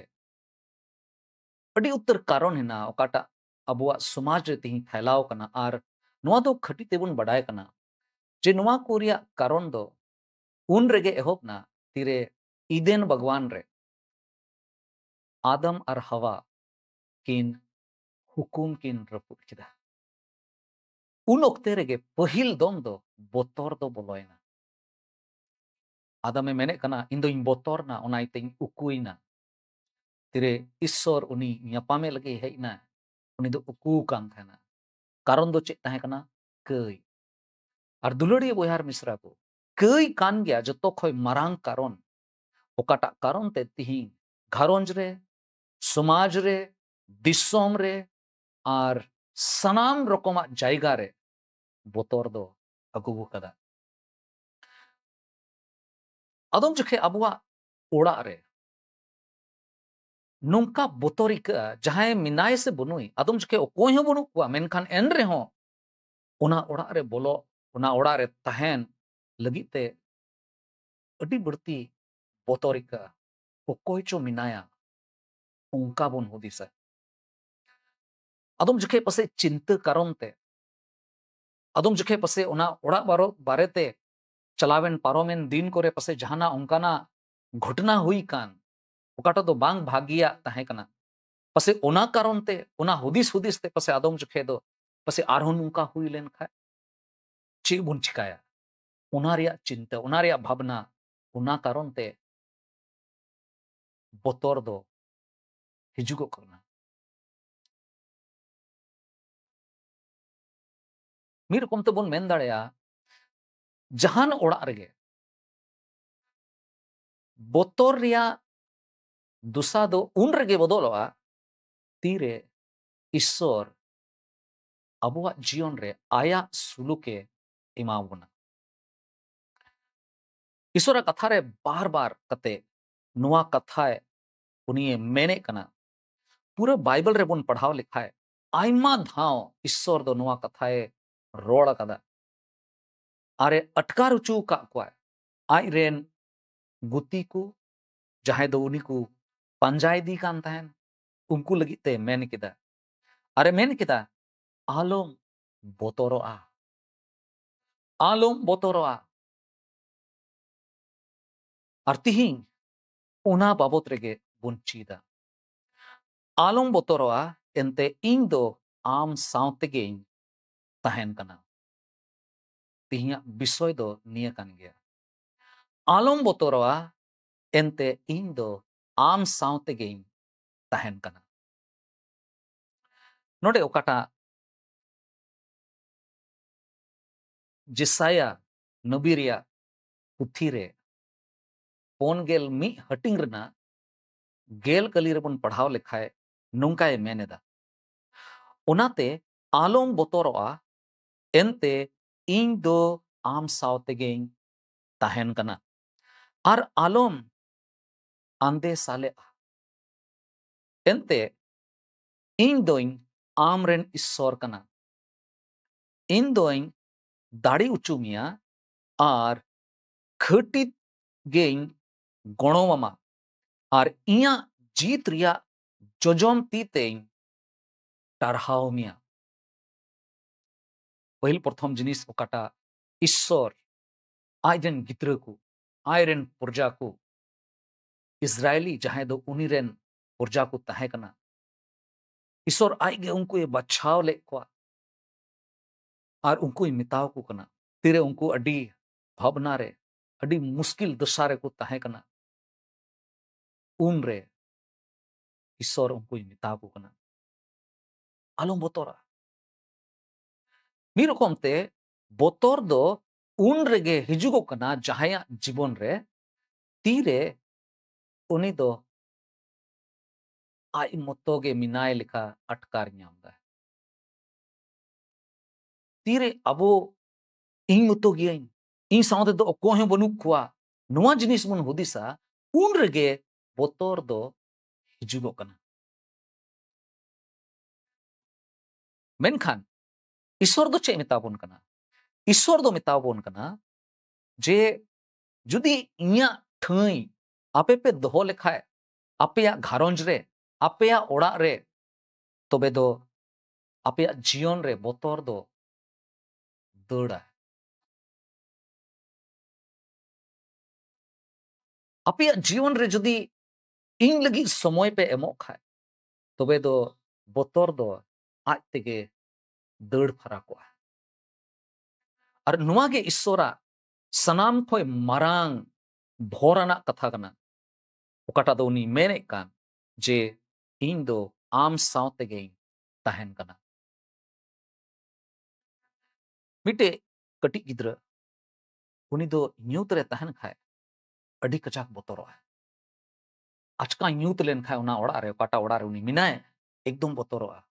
ᱟᱹᱰᱤ ᱩᱛᱟᱹᱨ ᱠᱟᱨᱚᱱ ᱦᱮᱱᱟᱜᱼᱟ, ᱚᱠᱟᱴᱟᱜ ᱟᱵᱚᱣᱟᱜ ᱥᱚᱢᱟᱡᱽ ᱨᱮ ᱛᱮᱦᱮᱧ ᱯᱷᱮᱞᱟᱣ ᱠᱟᱱᱟ᱾ ᱟᱨ ᱱᱚᱣᱟ ᱫᱚ ᱠᱷᱟᱹᱴᱤ ᱛᱮᱵᱚᱱ ᱵᱟᱰᱟᱭ ᱠᱟᱱᱟ ᱡᱮ ᱱᱚᱣᱟ ᱠᱚ ᱨᱮᱭᱟᱜ ᱠᱟᱨᱚᱱ ᱫᱚ ᱩᱱ ᱨᱮᱜᱮ ᱮᱦᱚᱵ ᱱᱟ, ᱛᱤᱨᱮ ᱤᱫᱮᱱ ᱵᱟᱜᱽᱣᱟᱱ ᱨᱮ ᱟᱫᱟᱢ ᱟᱨ ᱦᱟᱣᱟ ᱠᱤᱱ ᱦᱩᱠᱩᱢ ᱠᱤᱱ ᱨᱟᱹᱯᱩᱫ ᱠᱮᱫᱟ᱾ ᱩᱱ ᱚᱠᱛᱮ ᱨᱮᱜᱮ ᱯᱟᱹᱦᱤᱞ ᱫᱚᱢ ᱫᱚ ᱵᱚᱛᱚᱨ ᱫᱚ ᱵᱚᱞᱚᱭᱮᱱᱟ᱾ ᱟᱫᱟᱢᱮ ᱢᱮᱱᱮᱫ ᱠᱟᱱᱟ, "ᱤᱧ ᱫᱚᱧ ᱵᱚᱛᱚᱨ ᱱᱟ, ᱚᱱᱟ ᱤᱭᱟᱹᱛᱮᱧ ᱩᱠᱩᱭᱮᱱᱟ᱾" ᱛᱤᱨᱮ ᱤᱥᱥᱚᱨ ᱩᱱᱤ ᱧᱟᱯᱟᱢᱮ ᱞᱟᱹᱜᱤᱫ ᱦᱮᱡ ᱮᱱᱟ, ᱩᱱᱤ ᱫᱚ ᱩᱠᱩ ᱠᱟᱱ ᱛᱟᱦᱮᱱᱟ᱾ ᱠᱟᱨᱚᱱ ᱫᱚ ᱪᱮᱫ ᱛᱟᱦᱮᱸ ᱠᱟᱱᱟ? ᱠᱟᱹᱭ᱾ ᱟᱨ ᱫᱩᱞᱟᱹᱲᱤᱭᱟᱹ ᱵᱚᱭᱦᱟ ᱟᱨ ᱢᱤᱥᱨᱟ ᱠᱚ, ᱠᱟᱹᱭ ᱠᱟᱱ ᱜᱮᱭᱟ ᱡᱚᱛᱚ ᱠᱷᱚᱱ ᱢᱟᱨᱟᱝ ᱠᱟᱨᱚᱱ, ᱚᱠᱟᱴᱟᱜ ᱠᱟᱨᱚᱱ ᱛᱮ ᱛᱤᱦᱤᱧ ᱜᱷᱟᱨᱚᱸᱡᱽ ᱨᱮ, ᱥᱚᱢᱟᱡᱽ ᱨᱮ, ᱫᱤᱥᱚᱢ ᱨᱮ ᱟᱨ ᱥᱟᱱᱟᱢ ᱨᱚᱠᱚᱢᱟᱜ ᱡᱟᱭᱜᱟ ᱨᱮ ᱵᱚᱛᱚᱨ ᱫᱚ ᱟᱹᱜᱩ ᱟᱠᱟᱫᱟ᱾ ᱟᱫᱚᱢ ᱡᱚᱠᱷᱮᱡ ᱟᱵᱚᱣᱟᱜ ᱚᱲᱟᱜ ᱨᱮ ᱱᱚᱝᱠᱟ ᱵᱚᱛᱚᱨ ᱟᱹᱭᱠᱟᱹᱜᱼᱟ, ᱡᱟᱦᱟᱸᱭ ᱢᱮᱱᱟᱭ ᱥᱮ ᱵᱟᱹᱱᱩᱭ, ᱟᱫᱚᱢ ᱡᱚᱠᱷᱮᱡ ᱚᱠᱚᱭ ᱦᱚᱸ ᱵᱟᱹᱱᱩᱜ ᱠᱚᱣᱟ, ᱢᱮᱱᱠᱷᱟᱱ ᱮᱱ ᱨᱮᱦᱚᱸ ᱚᱱᱟ ᱚᱲᱟᱜ ᱨᱮ ᱵᱚᱞᱚᱜ, ᱚᱱᱟ ᱚᱲᱟᱜ ᱨᱮ ᱛᱟᱦᱮᱱ ᱞᱟᱹᱜᱤᱫ ᱛᱮ ᱟᱹᱰᱤ ᱵᱟᱹᱲᱛᱤ ᱵᱚᱛᱚᱨ ᱟᱹᱭᱠᱟᱹᱜᱼᱟ᱾ ᱚᱠᱚᱭ ᱪᱚ ᱢᱮᱱᱟᱭᱟ, ᱚᱱᱠᱟ ᱵᱚᱱ ᱦᱩᱫᱤᱥᱟ᱾ ᱟᱫᱚᱢ ᱡᱚᱠᱷᱮᱡ ᱯᱟᱥᱮᱡ ᱪᱤᱱᱛᱟᱹ ᱠᱟᱨᱚᱱ ᱛᱮ, ᱟᱫᱚᱢ ᱡᱚᱠᱷᱮᱡ ᱯᱟᱥᱮᱡ ᱚᱱᱟ ᱚᱲᱟᱜ ᱵᱟᱨᱚ-, ᱵᱟᱨᱮᱛᱮ ᱪᱟᱞᱟᱣᱮᱱ ᱯᱟᱨᱚᱢᱮᱱ ᱫᱤᱱ ᱠᱚᱨᱮ ᱯᱟᱥᱮᱡ ᱡᱟᱦᱟᱱᱟᱜ ᱚᱱᱠᱟᱱᱟᱜ ᱜᱷᱚᱴᱱᱟ ᱦᱩᱭ ᱠᱟᱱ, ᱚᱠᱟᱴᱟᱜ ᱫᱚ ᱵᱟᱝ ᱵᱷᱟᱹᱜᱤᱭᱟᱜ ᱛᱟᱦᱮᱸ ᱠᱟᱱᱟ᱾ ᱯᱟᱥᱮᱡ ᱚᱱᱟ ᱠᱟᱨᱚᱱ ᱛᱮ, ᱚᱱᱟ ᱦᱩᱫᱤᱥ ᱦᱩᱫᱤᱥ ᱛᱮ ᱯᱟᱥᱮᱡ ᱟᱫᱚᱢ ᱡᱚᱠᱷᱮᱡ ᱫᱚ ᱯᱟᱥᱮᱡ ᱟᱨᱦᱚᱸ ᱱᱚᱝᱠᱟ ᱦᱩᱭ ᱞᱮᱱ ᱠᱷᱟᱡ ᱪᱮᱫ ᱵᱚᱱ ᱪᱤᱠᱟᱭᱟ? ᱚᱱᱟ ᱨᱮᱭᱟᱜ ᱪᱤᱱᱛᱟᱹ, ᱚᱱᱟ ᱨᱮᱭᱟᱜ ᱵᱷᱟᱵᱽᱱᱟ, ᱚᱱᱟ ᱠᱟᱨᱚᱱ ᱛᱮ ᱵᱚᱛᱚᱨ ᱫᱚ ᱦᱤᱡᱩᱜᱚᱜ ᱠᱟᱱᱟ᱾ ᱢᱤᱫ ᱨᱚᱠᱚᱢ ᱛᱮᱵᱚᱱ ᱢᱮᱱ ᱫᱟᱲᱮᱭᱟᱜᱼᱟ, ᱡᱟᱦᱟᱱ ᱚᱲᱟᱜ ᱨᱮᱜᱮ ᱵᱚᱛᱚᱨ ᱨᱮᱭᱟᱜ ᱫᱩᱥᱟ ᱫᱚ ᱩᱱ ᱨᱮᱜᱮ ᱵᱚᱫᱚᱞᱚᱜᱼᱟ, ᱛᱤᱨᱮ ᱤᱥᱥᱚᱨ ᱟᱵᱚᱣᱟᱜ ᱡᱤᱭᱚᱱ ᱨᱮ ᱟᱭᱟᱜ ᱥᱩᱞᱩᱠᱮ ᱮᱢᱟ ᱵᱚᱱᱟ᱾ ᱤᱥᱥᱚᱨᱟᱜ ᱠᱟᱛᱷᱟ ᱨᱮ ᱵᱟᱨ ᱵᱟᱨ ᱠᱟᱛᱮ ᱱᱚᱣᱟ ᱠᱟᱛᱷᱟᱭ ᱩᱱᱤᱭᱮ ᱢᱮᱱᱮᱫ ᱠᱟᱱᱟ᱾ ᱯᱩᱨᱟᱹ ᱵᱟᱭᱵᱮᱞ ᱨᱮᱵᱚᱱ ᱯᱟᱲᱦᱟᱣ ᱞᱮᱠᱷᱟᱡ ᱟᱭᱢᱟ ᱫᱷᱟᱣ ᱤᱥᱥᱚᱨ ᱫᱚ ᱱᱚᱣᱟ ᱠᱟᱛᱷᱟᱭ ᱨᱚᱲ ᱟᱠᱟᱫᱟ ᱟᱨᱮ ᱟᱴᱠᱟᱨ ᱦᱚᱪᱚ ᱟᱠᱟᱫ ᱠᱚᱣᱟ᱾ ᱟᱡᱨᱮᱱ ᱜᱩᱛᱤ ᱠᱚ, ᱡᱟᱦᱟᱸᱭ ᱫᱚ ᱩᱱᱤ ᱠᱚ ᱯᱟᱸᱡᱟ ᱤᱫᱤ ᱠᱟᱱ ᱛᱟᱦᱮᱱ, ᱩᱱᱠᱩ ᱞᱟᱹᱜᱤᱫ ᱛᱮ ᱢᱮᱱ ᱠᱮᱫᱟ᱾ ᱟᱨᱮ ᱢᱮᱱ ᱠᱮᱫᱟ, "ᱟᱞᱚᱢ ᱵᱚᱛᱚᱨᱚᱜᱼᱟ, ᱟᱞᱚᱢ ᱵᱚᱛᱚᱨᱚᱜᱼᱟ᱾" ᱟᱨ ᱛᱤᱦᱤᱧ ᱚᱱᱟ ᱵᱟᱵᱚᱛ ᱨᱮᱜᱮ ᱵᱚᱱ ᱪᱮᱫᱟ᱾ ᱟᱞᱚᱢ ᱵᱚᱛᱚᱨᱚᱜᱼᱟ, ᱮᱱᱛᱮ ᱤᱧ ᱫᱚ ᱟᱢ ᱥᱟᱶ ᱛᱮᱜᱮᱧ ᱛᱟᱦᱮᱱ ᱠᱟᱱᱟ᱾ ᱛᱤᱦᱤᱧᱟᱜ ᱵᱤᱥᱚᱭ ᱫᱚ ᱱᱤᱭᱟᱹ ᱠᱟᱱ ᱜᱮᱭᱟ᱾ ᱟᱞᱚᱢ ᱵᱚᱛᱚᱨᱚᱜᱼᱟ, ᱮᱱᱛᱮ ᱤᱧ ᱫᱚ ᱟᱢ ᱥᱟᱶ ᱛᱮᱜᱮᱧ ᱛᱟᱦᱮᱱ ᱠᱟᱱᱟ᱾ ᱱᱚᱰᱮ ᱚᱠᱟᱴᱟᱜ ᱡᱮᱥᱟᱭᱟ ᱱᱚᱵᱤ ᱨᱮᱭᱟᱜ ᱯᱩᱛᱷᱤ ᱨᱮ ᱯᱩᱱ ᱜᱮᱞ ᱢᱤᱫ ᱦᱟᱹᱴᱤᱧ ᱨᱮᱱᱟᱜ ᱜᱮᱞ ᱠᱟᱹᱞᱤ ᱨᱮᱵᱚᱱ ᱯᱟᱲᱦᱟᱣ ᱞᱮᱠᱷᱟᱡ ᱱᱚᱝᱠᱟᱭ ᱢᱮᱱ ᱮᱫᱟ, "ᱚᱱᱟᱛᱮ ᱟᱞᱚᱢ ᱵᱚᱛᱚᱨᱚᱜᱼᱟ, ᱮᱱᱛᱮ ᱤᱧ ᱫᱚ ᱟᱢ ᱥᱟᱶ ᱛᱮᱜᱮᱧ ᱛᱟᱦᱮᱱ ᱠᱟᱱᱟ᱾ ᱟᱨ ᱟᱞᱚᱢ ᱟᱸᱫᱮ ᱥᱟᱞᱮᱜᱼᱟ᱾ ᱮᱱᱛᱮ ᱤᱧ ᱫᱚᱧ ᱟᱢ ᱨᱮᱱ ᱤᱥᱥᱚᱨ ᱠᱟᱱᱟ᱾ ᱤᱧ ᱫᱚᱧ ᱫᱟᱲᱮ ᱦᱚᱪᱚ ᱢᱮᱭᱟ ᱟᱨ ᱠᱷᱟᱹᱴᱤ ᱜᱮᱧ ᱜᱚᱲᱚᱣᱟᱢᱟ ᱟᱨ ᱤᱧᱟᱹᱜ ᱡᱤᱛ ᱨᱮᱭᱟᱜ ᱡᱚᱡᱚᱢ ᱛᱤ ᱛᱮᱧ ᱴᱟᱨᱦᱟᱣ ᱢᱮᱭᱟ᱾ ᱯᱟᱹᱦᱤᱞ ᱯᱨᱚᱛᱷᱚᱢ ᱡᱤᱱᱤᱥ ᱚᱠᱟᱴᱟᱜ ᱤᱥᱥᱚᱨ ᱟᱡ ᱨᱮᱱ ᱜᱤᱫᱽᱨᱟᱹ ᱠᱚ, ᱟᱡ ᱨᱮᱱ ᱯᱨᱚᱡᱟ ᱠᱚ, ᱤᱥᱨᱟᱭᱮᱞᱤ ᱡᱟᱦᱟᱸᱭ ᱫᱚ ᱩᱱᱤ ᱨᱮᱱ ᱯᱨᱚᱡᱟ ᱠᱚ ᱛᱟᱦᱮᱸ ᱠᱟᱱᱟ, ᱤᱥᱥᱚᱨ ᱟᱡ ᱜᱮ ᱩᱱᱠᱩᱭ ᱵᱟᱪᱷᱟᱣ ᱞᱮᱫ ᱠᱚᱣᱟ ᱟᱨ ᱩᱱᱠᱩᱭ ᱢᱮᱛᱟᱣ ᱠᱚ ᱠᱟᱱᱟ᱾ ᱛᱤᱨᱮ ᱩᱱᱠᱩ ᱟᱹᱰᱤ ᱵᱷᱟᱵᱽᱱᱟ ᱨᱮ, ᱟᱹᱰᱤ ᱢᱩᱥᱠᱤᱞ ᱫᱚᱥᱟ ᱨᱮᱠᱚ ᱛᱟᱦᱮᱸ ᱠᱟᱱᱟ, ᱩᱱᱨᱮ ᱤᱥᱥᱚᱨ ᱩᱱᱠᱩᱭ ᱢᱮᱛᱟᱣ ᱠᱚ ᱠᱟᱱᱟ, ᱟᱞᱚᱢ ᱵᱚᱛᱚᱨᱟ᱾ ᱢᱤᱫ ᱨᱚᱠᱚᱢ ᱛᱮ ᱵᱚᱛᱚᱨ ᱫᱚ ᱩᱱ ᱨᱮᱜᱮ ᱦᱤᱡᱩᱜᱚᱜ ᱠᱟᱱᱟ ᱡᱟᱦᱟᱸᱭᱟᱜ ᱡᱤᱵᱚᱱ ᱨᱮ, ᱛᱤᱨᱮ ᱩᱱᱤ ᱫᱚ ᱟᱡ ᱢᱚᱛᱚ ᱜᱮ ᱢᱮᱱᱟᱭ ᱞᱮᱠᱟ ᱟᱴᱠᱟᱨ ᱧᱟᱢ ᱫᱟᱭ᱾ ᱛᱤᱨᱮ ᱟᱵᱚ ᱤᱧ ᱢᱚᱛᱚ ᱜᱤᱭᱟᱹᱧ, ᱤᱧ ᱥᱟᱶ ᱛᱮᱫᱚ ᱚᱠᱚᱭ ᱦᱚᱸ ᱵᱟᱹᱱᱩᱜ ᱠᱚᱣᱟ, ᱱᱚᱣᱟ ᱡᱤᱱᱤᱥ ᱵᱚᱱ ᱦᱩᱫᱤᱥᱟ, ᱩᱱ ᱨᱮᱜᱮ ᱵᱚᱛᱚᱨ ᱫᱚ ᱦᱤᱡᱩᱜᱚᱜ ᱠᱟᱱᱟ᱾ ᱢᱮᱱᱠᱷᱟᱱ ᱤᱥᱥᱚᱨ ᱫᱚ ᱪᱮᱫ ᱢᱮᱛᱟ ᱵᱚᱱ ᱠᱟᱱᱟ? ᱤᱥᱥᱚᱨ ᱫᱚ ᱢᱮᱛᱟ ᱵᱚᱱ ᱠᱟᱱᱟ ᱡᱮ ᱡᱩᱫᱤ ᱤᱧᱟᱹᱜ ᱴᱷᱟᱹᱭ ᱟᱯᱮ ᱯᱮ ᱫᱚᱦᱚ ᱞᱮᱠᱷᱟᱡ, ᱟᱯᱮᱭᱟᱜ ᱜᱷᱟᱨᱚᱸᱡᱽ ᱨᱮ, ᱟᱯᱮᱭᱟᱜ ᱚᱲᱟᱜ ᱨᱮ, ᱛᱚᱵᱮ ᱫᱚ ᱟᱯᱮᱭᱟᱜ ᱡᱤᱭᱚᱱ ᱨᱮ ᱵᱚᱛᱚᱨ ᱫᱚ ᱫᱟᱹᱲᱟ᱾ ᱟᱯᱮᱭᱟᱜ ᱡᱤᱭᱚᱱ ᱨᱮ ᱡᱩᱫᱤ ᱤᱧ ᱞᱟᱹᱜᱤᱫ ᱥᱚᱢᱚᱭ ᱯᱮ ᱮᱢᱚᱜ ᱠᱷᱟᱡ, ᱛᱚᱵᱮ ᱫᱚ ᱵᱚᱛᱚᱨ ᱫᱚ ᱟᱡ ᱛᱮᱜᱮ ᱫᱟᱹᱲ ᱯᱷᱟᱨᱟᱠᱚᱜᱼᱟ᱾ ᱟᱨ ᱱᱚᱣᱟ ᱜᱮ ᱤᱥᱥᱚᱨᱟᱜ ᱥᱟᱱᱟᱢ ᱠᱷᱚᱱ ᱢᱟᱨᱟᱝ ᱵᱷᱚᱨ ᱟᱱᱟᱜ ᱠᱟᱛᱷᱟ ᱠᱟᱱᱟ, ᱚᱠᱟᱴᱟᱜ ᱫᱚ ᱩᱱᱤ ᱢᱮᱱᱮᱫ ᱠᱟᱱ ᱡᱮ ᱤᱧ ᱫᱚ ᱟᱢ ᱥᱟᱶ ᱛᱮᱜᱮᱧ ᱛᱟᱦᱮᱱ ᱠᱟᱱᱟ᱾ ᱢᱤᱫᱴᱮᱡ ᱠᱟᱹᱴᱤᱡ ᱜᱤᱫᱽᱨᱟᱹ, ᱩᱱᱤ ᱫᱚ ᱧᱩᱛ ᱨᱮ ᱛᱟᱦᱮᱱ ᱠᱷᱟᱡ ᱟᱹᱰᱤ ᱠᱟᱡᱟᱠ ᱵᱚᱛᱚᱨᱚᱜᱼᱟ᱾ ᱟᱪᱠᱟ ᱧᱩᱛ ᱞᱮᱱᱠᱷᱟᱡ ᱚᱱᱟ ᱚᱲᱟᱜ ᱨᱮ, ᱚᱠᱟᱴᱟᱜ ᱚᱲᱟᱜ ᱨᱮ ᱩᱱᱤ ᱢᱮᱱᱟᱭ, ᱮᱠᱫᱚᱢ ᱵᱚᱛᱚᱨᱚᱜᱼᱟ᱾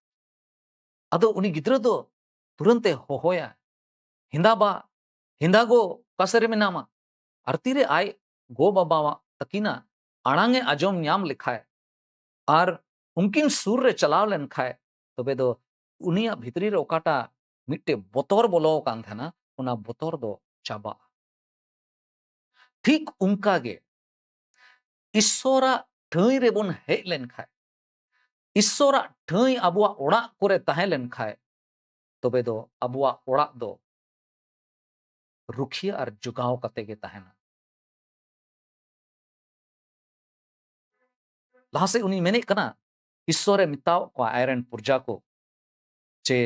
ᱟᱫᱚ ᱩᱱᱤ ᱜᱤᱫᱽᱨᱟᱹ ᱫᱚ ᱛᱩᱨᱟᱹᱱᱛ ᱮ ᱦᱚᱦᱚᱭᱟ, "ᱦᱮᱸᱫᱟ ᱵᱟ, ᱦᱮᱸᱫᱟ ᱜᱚ, ᱚᱠᱟ ᱥᱮᱫ ᱨᱮ ᱢᱮᱱᱟᱢᱟ?" ᱟᱨ ᱛᱤᱨᱮ ᱟᱡ ᱜᱚ ᱵᱟᱵᱟᱣᱟᱜ ᱛᱟᱹᱠᱤᱱᱟᱜ ᱟᱲᱟᱝ ᱮ ᱟᱸᱡᱚᱢ ᱧᱟᱢ ᱞᱮᱠᱷᱟᱡ ᱟᱨ ᱩᱱᱠᱤᱱ ᱥᱩᱨ ᱨᱮ ᱪᱟᱞᱟᱣ ᱞᱮᱱᱠᱷᱟᱡ, ᱛᱚᱵᱮ ᱫᱚ ᱩᱱᱤᱭᱟᱜ ᱵᱷᱤᱛᱨᱤ ᱨᱮ ᱚᱠᱟᱴᱟᱜ ᱢᱤᱫᱴᱮᱡ ᱵᱚᱛᱚᱨ ᱵᱚᱞᱚ ᱟᱠᱟᱱ ᱛᱟᱦᱮᱱᱟ, ᱚᱱᱟ ᱵᱚᱛᱚᱨ ᱫᱚ ᱪᱟᱵᱟᱜᱼᱟ᱾ ᱴᱷᱤᱠ ᱚᱱᱠᱟ ᱜᱮ ᱤᱥᱥᱚᱨᱟᱜ ᱴᱷᱟᱹᱭ ᱨᱮᱵᱚᱱ ᱦᱮᱡ ᱞᱮᱱᱠᱷᱟᱡ, ᱤᱥᱥᱚᱨᱟᱜ ᱴᱷᱟᱹᱭ ᱟᱵᱚᱣᱟᱜ ᱚᱲᱟᱜ ᱠᱚᱨᱮ ᱛᱟᱦᱮᱸ ᱞᱮᱱᱠᱷᱟᱡ, ᱛᱚᱵᱮ ᱫᱚ ᱟᱵᱚᱣᱟᱜ ᱚᱲᱟᱜ ᱫᱚ ᱨᱩᱠᱷᱤᱭᱟᱹ ᱟᱨ ᱡᱚᱜᱟᱣ ᱠᱟᱛᱮ ᱜᱮ ᱛᱟᱦᱮᱱᱟ᱾ ᱞᱟᱦᱟ ᱥᱮᱫ ᱩᱱᱤ ᱢᱮᱱᱮᱫ ᱠᱟᱱᱟ, ᱤᱥᱥᱚᱨᱮ ᱢᱮᱛᱟᱣᱟᱫ ᱠᱚᱣᱟ ᱟᱡᱨᱮᱱ ᱯᱨᱚᱡᱟ ᱠᱚ ᱡᱮ,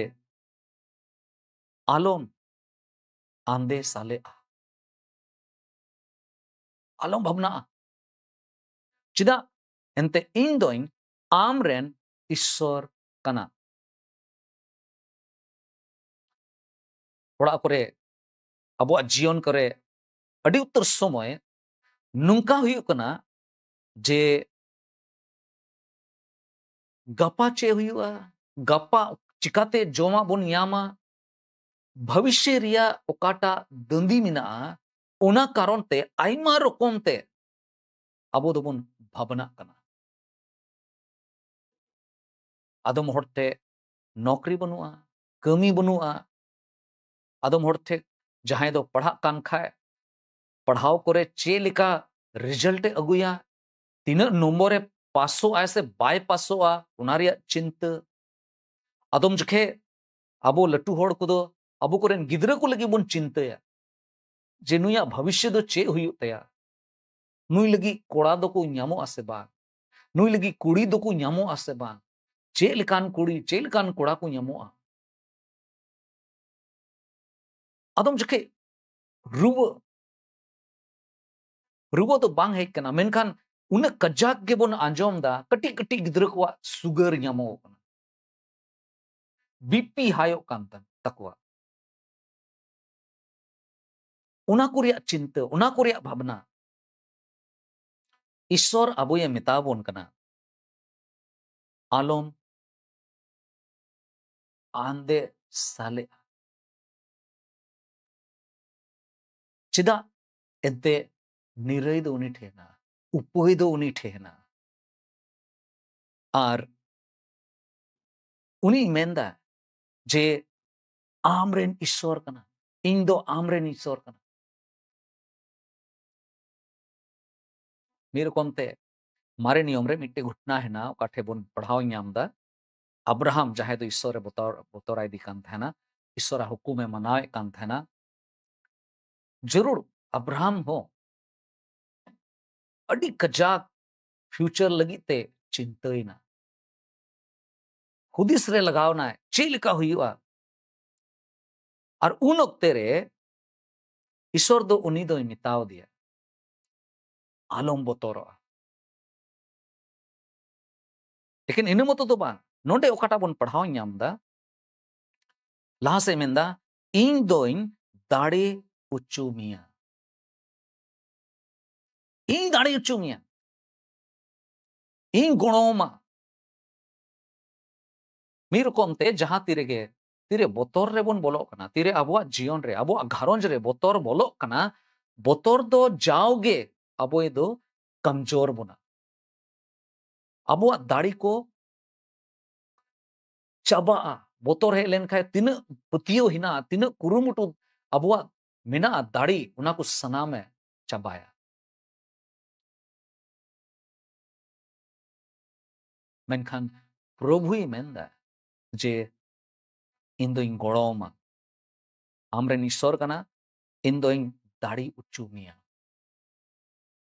"ᱟᱞᱚᱢ ᱟᱸᱫᱮ ᱥᱟᱞᱮᱜᱼᱟ, ᱟᱞᱚᱢ ᱵᱷᱟᱵᱽᱱᱟᱜᱼᱟ, ᱪᱮᱫᱟᱜ ᱮᱱᱛᱮ ᱤᱧ ᱫᱚᱧ ᱟᱢ ᱨᱮᱱ ᱤᱥᱥᱚᱨ ᱠᱟᱱᱟ᱾" ᱚᱲᱟᱜ ᱠᱚᱨᱮ, ᱟᱵᱚᱣᱟᱜ ᱡᱤᱭᱚᱱ ᱠᱚᱨᱮ ᱟᱹᱰᱤ ᱩᱛᱟᱹᱨ ᱥᱚᱢᱚᱭ ᱱᱚᱝᱠᱟ ᱦᱩᱭᱩᱜ ᱠᱟᱱᱟ ᱡᱮ ᱜᱟᱯᱟ ᱪᱮᱫ ᱦᱩᱭᱩᱜᱼᱟ, ᱜᱟᱯᱟ ᱪᱤᱠᱟᱛᱮ ᱡᱚᱢᱟᱜ ᱵᱚᱱ ᱧᱟᱢᱟ, ᱵᱷᱚᱵᱤᱥᱥᱚ ᱨᱮᱭᱟᱜ ᱚᱠᱟᱴᱟᱜ ᱫᱟᱹᱱᱫᱤ ᱢᱮᱱᱟᱜᱼᱟ, ᱚᱱᱟ ᱠᱟᱨᱚᱱ ᱛᱮ ᱟᱭᱢᱟ ᱨᱚᱠᱚᱢ ᱛᱮ ᱟᱵᱚ ᱫᱚᱵᱚᱱ ᱵᱷᱟᱵᱽᱱᱟᱜ ᱠᱟᱱᱟ᱾ ᱟᱫᱚᱢ ᱦᱚᱲ ᱴᱷᱮᱡ ᱱᱚᱠᱨᱤ ᱵᱟᱹᱱᱩᱜᱼᱟ, ᱠᱟᱹᱢᱤ ᱵᱟᱹᱱᱩᱜᱼᱟ᱾ ᱟᱫᱚᱢ ᱦᱚᱲ ᱴᱷᱮᱡ ᱡᱟᱦᱟᱸᱭ ᱫᱚ ᱯᱟᱲᱦᱟᱜ ᱠᱟᱱ ᱠᱷᱟᱡ, ᱯᱟᱲᱦᱟᱣ ᱠᱚᱨᱮ ᱪᱮᱫ ᱞᱮᱠᱟ ᱨᱮᱡᱟᱞᱴ ᱮ ᱟᱹᱜᱩᱭᱟ, ᱛᱤᱱᱟᱹᱜ ᱱᱚᱢᱵᱚᱨ ᱮ ᱯᱟᱥᱚᱜ ᱟᱭ ᱥᱮ ᱵᱟᱭ ᱯᱟᱥᱚᱜᱼᱟ, ᱚᱱᱟ ᱨᱮᱭᱟᱜ ᱪᱤᱱᱛᱟᱹ᱾ ᱟᱫᱚᱢ ᱡᱚᱠᱷᱮᱡ ᱟᱵᱚ ᱞᱟᱹᱴᱩ ᱦᱚᱲ ᱠᱚᱫᱚ ᱟᱵᱚ ᱠᱚᱨᱮᱱ ᱜᱤᱫᱽᱨᱟᱹ ᱠᱚ ᱞᱟᱹᱜᱤᱫ ᱵᱚᱱ ᱪᱤᱱᱛᱟᱹᱭᱟ ᱡᱮ ᱱᱩᱭᱟᱜ ᱵᱷᱚᱵᱤᱥᱥᱚ ᱫᱚ ᱪᱮᱫ ᱦᱩᱭᱩᱜ ᱛᱟᱭᱟ, ᱱᱩᱭ ᱞᱟᱹᱜᱤᱫ ᱠᱚᱲᱟ ᱫᱚᱠᱚ ᱧᱟᱢᱚᱜᱼᱟ ᱥᱮ ᱵᱟᱝ, ᱱᱩᱭ ᱞᱟᱹᱜᱤᱫ ᱠᱩᱲᱤ ᱫᱚᱠᱚ ᱧᱟᱢᱚᱜᱼᱟ ᱥᱮ ᱵᱟᱝ, ᱪᱮᱫ ᱞᱮᱠᱟᱱ ᱠᱩᱲᱤ, ᱪᱮᱫ ᱞᱮᱠᱟᱱ ᱠᱚᱲᱟ ᱠᱚ ᱧᱟᱢᱚᱜᱼᱟ᱾ ᱟᱫᱚᱢ ᱡᱚᱠᱷᱮᱡ ᱨᱩᱣᱟᱹ, ᱨᱩᱣᱟᱹ ᱫᱚ ᱵᱟᱝ ᱦᱮᱡ ᱠᱟᱱᱟ, ᱢᱮᱱᱠᱷᱟᱱ ᱩᱱᱟᱹᱜ ᱠᱟᱡᱟᱠ ᱜᱮᱵᱚᱱ ᱟᱸᱡᱚᱢ ᱫᱟ ᱠᱟᱹᱴᱤᱡ ᱠᱟᱹᱴᱤᱡ ᱜᱤᱫᱽᱨᱟᱹ ᱠᱚᱣᱟᱜ ᱥᱩᱜᱟᱨ ᱧᱟᱢᱚᱜ ᱠᱟᱱᱟ, ᱵᱤᱯᱤ ᱦᱟᱭᱚᱜ ᱠᱟᱱ ᱛᱟ-, ᱛᱟᱠᱚᱣᱟ᱾ ᱚᱱᱟ ᱠᱚ ᱨᱮᱭᱟᱜ ᱪᱤᱱᱛᱟᱹ, ᱚᱱᱟ ᱠᱚ ᱨᱮᱭᱟᱜ ᱵᱷᱟᱵᱽᱱᱟ, ᱤᱥᱥᱚᱨ ᱟᱵᱚᱭᱮ ᱢᱮᱛᱟ ᱵᱚᱱ ᱠᱟᱱᱟ, ᱟᱞᱚᱢ ᱟᱸᱫᱮ ᱥᱟᱞᱮᱜᱼᱟ᱾ ᱪᱮᱫᱟᱜ ᱮᱱᱛᱮ ᱱᱤᱨᱟᱹᱭ ᱫᱚ ᱩᱱᱤ ᱴᱷᱮᱱ ᱦᱮᱱᱟᱜᱼᱟ, ᱩᱯᱟᱹᱭ ᱫᱚ ᱩᱱᱤ ᱴᱷᱮᱱ ᱦᱮᱱᱟᱜᱼᱟ᱾ ᱟᱨ ᱩᱱᱤᱭ ᱢᱮᱱᱫᱟ ᱡᱮ, "ᱟᱢᱨᱮᱱ ᱤᱥᱥᱚᱨ ᱠᱟᱱᱟ, ᱤᱧ ᱫᱚ ᱟᱢᱨᱮᱱ ᱤᱥᱥᱚᱨ ᱠᱟᱱᱟ᱾" ᱢᱤᱫ ᱨᱚᱠᱚᱢ ᱛᱮ ᱢᱟᱨᱮ ᱱᱤᱭᱚᱢ ᱨᱮ ᱢᱤᱫᱴᱮᱡ ᱜᱷᱚᱴᱱᱟ ᱦᱮᱱᱟᱜᱼᱟ, ᱚᱠᱟ ᱴᱷᱮᱡ ᱵᱚᱱ ᱯᱟᱲᱦᱟᱣ ᱧᱟᱢ ᱫᱟ, ᱟᱵᱨᱟᱦᱟᱢ, ᱡᱟᱦᱟᱸᱭ ᱫᱚ ᱤᱥᱥᱚᱨ ᱮ ᱵᱚᱛᱚᱨ, ᱵᱚᱛᱚᱨᱟᱭ ᱫᱤ ᱠᱟᱱ ᱛᱟᱦᱮᱱᱟ, ᱤᱥᱥᱚᱨᱟᱜ ᱦᱩᱠᱩᱢ ᱮ ᱢᱟᱱᱟᱣᱮᱫ ᱠᱟᱱ ᱛᱟᱦᱮᱱᱟ, ᱡᱟᱹᱨᱩᱲ ᱟᱵᱨᱟᱦᱟᱢ ᱦᱚᱸ ᱟᱹᱰᱤ ᱠᱟᱡᱟᱠ future ᱞᱟᱹᱜᱤᱫ ᱛᱮ ᱪᱤᱱᱛᱟᱹᱭᱮᱱᱟ᱾ ᱦᱩᱫᱤᱥ ᱨᱮ ᱞᱟᱜᱟᱣᱱᱟᱭ, ᱪᱮᱫ ᱞᱮᱠᱟ ᱦᱩᱭᱩᱜᱼᱟ? ᱟᱨ ᱩᱱ ᱚᱠᱛᱮ ᱨᱮ ᱤᱥᱥᱚᱨ ᱫᱚ ᱩᱱᱤ ᱫᱚᱭ ᱢᱮᱛᱟᱣ ᱫᱮᱭᱟ, "ᱟᱞᱚᱢ ᱵᱚᱛᱚᱨᱚᱜᱼᱟ᱾" ᱮᱠᱮᱱ ᱤᱱᱟᱹ ᱢᱚᱛᱚ ᱫᱚ ᱵᱟᱝ, ᱱᱚᱰᱮ ᱚᱠᱟᱴᱟᱜ ᱵᱚᱱ ᱯᱟᱲᱦᱟᱣ ᱧᱟᱢ ᱫᱟ, ᱞᱟᱦᱟ ᱥᱮᱫ ᱢᱮᱱᱫᱟ, "ᱤᱧ ᱫᱚᱧ ᱫᱟᱲᱮ ᱦᱚᱪᱚ ᱢᱮᱭᱟ, ᱤᱧ ᱫᱟᱲᱮ ᱦᱚᱪᱚ ᱢᱮᱭᱟ, ᱤᱧ ᱜᱚᱲᱚᱣᱟᱢᱟ᱾" ᱢᱤᱫ ᱨᱚᱠᱚᱢ ᱛᱮ ᱡᱟᱦᱟᱸ ᱛᱤ ᱨᱮᱜᱮ, ᱛᱤᱨᱮ ᱵᱚᱛᱚᱨ ᱨᱮᱵᱚᱱ ᱵᱚᱞᱚᱜ ᱠᱟᱱᱟ, ᱛᱤᱨᱮ ᱟᱵᱚᱣᱟᱜ ᱡᱤᱭᱚᱱ ᱨᱮ, ᱟᱵᱚᱣᱟᱜ ᱜᱷᱟᱨᱚᱸᱡᱽ ᱨᱮ ᱵᱚᱛᱚᱨ ᱵᱚᱞᱚᱜ ᱠᱟᱱᱟ, ᱵᱚᱛᱚᱨ ᱫᱚ ᱡᱟᱣᱜᱮ ᱟᱵᱚᱭ ᱫᱚ ᱠᱟᱢᱡᱳᱨ ᱵᱚᱱᱟ᱾ ᱟᱵᱚᱣᱟᱜ ᱫᱟᱲᱮ ᱠᱚ ᱪᱟᱵᱟᱜᱼᱟ᱾ ᱵᱚᱛᱚᱨ ᱦᱮᱡ ᱞᱮᱱᱠᱷᱟᱱ ᱛᱤᱱᱟᱹᱜ ᱯᱟᱹᱛᱭᱟᱹᱣ ᱦᱮᱱᱟᱜᱼᱟ, ᱛᱤᱱᱟᱹᱜ ᱠᱩᱨᱩᱢᱩᱴᱩ ᱟᱵᱚᱣᱟᱜ ᱢᱮᱱᱟᱜᱼᱟ, ᱫᱟᱲᱮ, ᱚᱱᱟ ᱠᱚ ᱥᱟᱱᱟᱢᱮ ᱪᱟᱵᱟᱭᱟ᱾ ᱢᱮᱱᱠᱷᱟᱱ ᱯᱨᱚᱵᱷᱩᱭ ᱢᱮᱱᱫᱟ ᱡᱮ, "ᱤᱧ ᱫᱚᱧ ᱜᱚᱲᱚᱣᱟᱢᱟ, ᱟᱢᱨᱮᱱ ᱤᱥᱥᱚᱨ ᱠᱟᱱᱟ, ᱤᱧ ᱫᱚᱧ ᱫᱟᱲᱮ ᱦᱚᱪᱚ ᱢᱮᱭᱟ,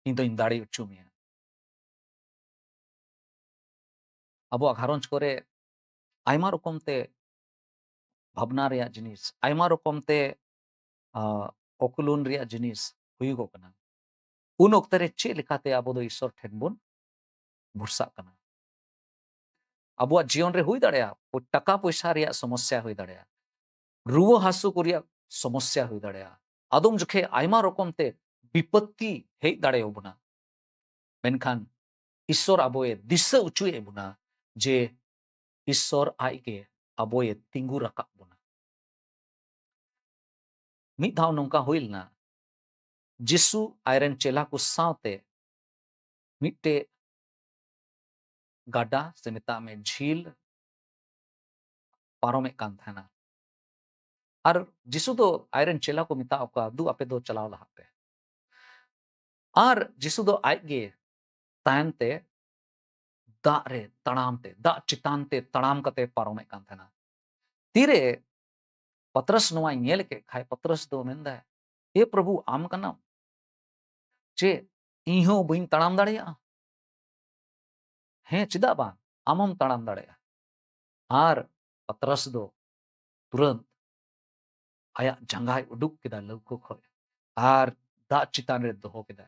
ᱤᱧ ᱫᱚᱧ ᱫᱟᱲᱮ ᱦᱚᱪᱚ ᱢᱮᱭᱟ᱾" ᱟᱵᱚᱣᱟᱜ ᱜᱷᱟᱨᱚᱸᱡᱽ ᱠᱚᱨᱮ ᱟᱭᱢᱟ ᱨᱚᱠᱚᱢ ᱛᱮ ᱵᱷᱟᱵᱽᱱᱟ ᱨᱮᱭᱟᱜ ᱡᱤᱱᱤᱥ, ᱟᱭᱢᱟ ᱨᱚᱠᱚᱢ ᱛᱮ, ᱟ, ᱚᱠᱩᱞᱚᱱ ᱨᱮᱭᱟᱜ ᱡᱤᱱᱤᱥ ᱦᱩᱭᱩᱜᱚᱜ ᱠᱟᱱᱟ᱾ ᱩᱱ ᱚᱠᱛᱮ ᱨᱮ ᱪᱮᱫ ᱞᱮᱠᱟᱛᱮ ᱟᱵᱚ ᱫᱚ ᱤᱥᱥᱚᱨ ᱴᱷᱮᱱ ᱵᱚᱱ ᱵᱷᱚᱨᱥᱟᱜ ᱠᱟᱱᱟ? ᱟᱵᱚᱣᱟᱜ ᱡᱤᱭᱚᱱ ᱨᱮ ᱦᱩᱭ ᱫᱟᱲᱮᱭᱟᱜᱼᱟ, ᱴᱟᱠᱟ ᱯᱚᱭᱥᱟ ᱨᱮᱭᱟᱜ ᱥᱚᱢᱚᱥᱥᱟ ᱦᱩᱭ ᱫᱟᱲᱮᱭᱟᱜᱼᱟ, ᱨᱩᱣᱟᱹ ᱦᱟᱹᱥᱩ ᱠᱚ ᱨᱮᱭᱟᱜ ᱥᱚᱢᱚᱥᱥᱟ ᱦᱩᱭ ᱫᱟᱲᱮᱭᱟᱜᱼᱟ, ᱟᱫᱚᱢ ᱡᱚᱠᱷᱮᱡ ᱟᱭᱢᱟ ᱨᱚᱠᱚᱢ ᱛᱮ ᱵᱤᱯᱚᱛᱛᱤ ᱦᱮᱡ ᱫᱟᱲᱮᱭᱟᱵᱚᱱᱟ᱾ ᱢᱮᱱᱠᱷᱟᱱ ᱤᱥᱥᱚᱨ ᱟᱵᱚᱭ ᱫᱤᱥᱟᱹ ᱦᱚᱪᱚᱭᱮᱫ ᱵᱚᱱᱟ ᱡᱮ ᱤᱥᱥᱚᱨ ᱟᱡᱜᱮ ᱟᱵᱚᱭ ᱛᱤᱸᱜᱩ ᱨᱟᱠᱟᱵ ᱵᱚᱱᱟ᱾ ᱢᱤᱫ ᱫᱷᱟᱣ ᱱᱚᱝᱠᱟ ᱦᱩᱭ ᱞᱮᱱᱟ, ᱡᱤᱥᱩ ᱟᱡᱨᱮᱱ ᱪᱮᱞᱟ ᱠᱚ ᱥᱟᱶᱛᱮ ᱢᱤᱫᱴᱮᱡ ᱜᱟᱰᱟ ᱥᱮ ᱢᱮᱛᱟᱜ ᱢᱮ ᱡᱷᱤᱞ ᱯᱟᱨᱚᱢᱮᱫ ᱠᱟᱱ ᱛᱟᱦᱮᱱᱟ᱾ ᱟᱨ ᱡᱤᱥᱩ ᱫᱚ ᱟᱡᱨᱮᱱ ᱪᱮᱞᱟ ᱠᱚ ᱢᱮᱛᱟᱣ ᱠᱚᱣᱟ, "ᱫᱩ, ᱟᱯᱮ ᱫᱚ ᱪᱟᱞᱟᱣ ᱞᱟᱦᱟᱜ ᱯᱮ᱾" ᱟᱨ ᱡᱤᱥᱩ ᱫᱚ ᱟᱡᱜᱮ ᱛᱟᱭᱚᱢ ᱛᱮ ᱫᱟᱜ ᱨᱮ ᱛᱟᱲᱟᱢ ᱛᱮ, ᱫᱟᱜ ᱪᱮᱛᱟᱱ ᱛᱮ ᱛᱟᱲᱟᱢ ᱠᱟᱛᱮ ᱯᱟᱨᱚᱢᱮᱫ ᱠᱟᱱ ᱛᱟᱦᱮᱱᱟ᱾ ᱛᱤᱨᱮ ᱯᱟᱛᱨᱟᱥ ᱱᱚᱣᱟᱭ ᱧᱮᱞ ᱠᱮᱫ ᱠᱷᱟᱡ, ᱯᱟᱛᱨᱟᱥ ᱫᱚ ᱢᱮᱱᱫᱟᱭ, "ᱮ ᱯᱨᱚᱵᱷᱩ, ᱟᱢ ᱠᱟᱱᱟᱢ ᱪᱮ? ᱤᱧ ᱦᱚᱸ ᱵᱟᱹᱧ ᱛᱟᱲᱟᱢ ᱫᱟᱲᱮᱭᱟᱜᱼᱟ?" ᱦᱮᱸ, ᱪᱮᱫᱟᱜ ᱵᱟᱝ, ᱟᱢ ᱦᱚᱸᱢ ᱛᱟᱲᱟᱢ ᱫᱟᱲᱮᱭᱟᱜᱼᱟ᱾ ᱟᱨ ᱯᱟᱛᱨᱟᱥ ᱫᱚ ᱛᱩᱨᱟᱹᱱᱛ ᱟᱭᱟᱜ ᱡᱟᱸᱜᱟᱭ ᱩᱰᱩᱠ ᱠᱮᱫᱟ ᱞᱟᱹᱣᱠᱟᱹ ᱠᱷᱚᱡ ᱟᱨ ᱫᱟᱜ ᱪᱮᱛᱟᱱ ᱨᱮ ᱫᱚᱦᱚ ᱠᱮᱫᱟ᱾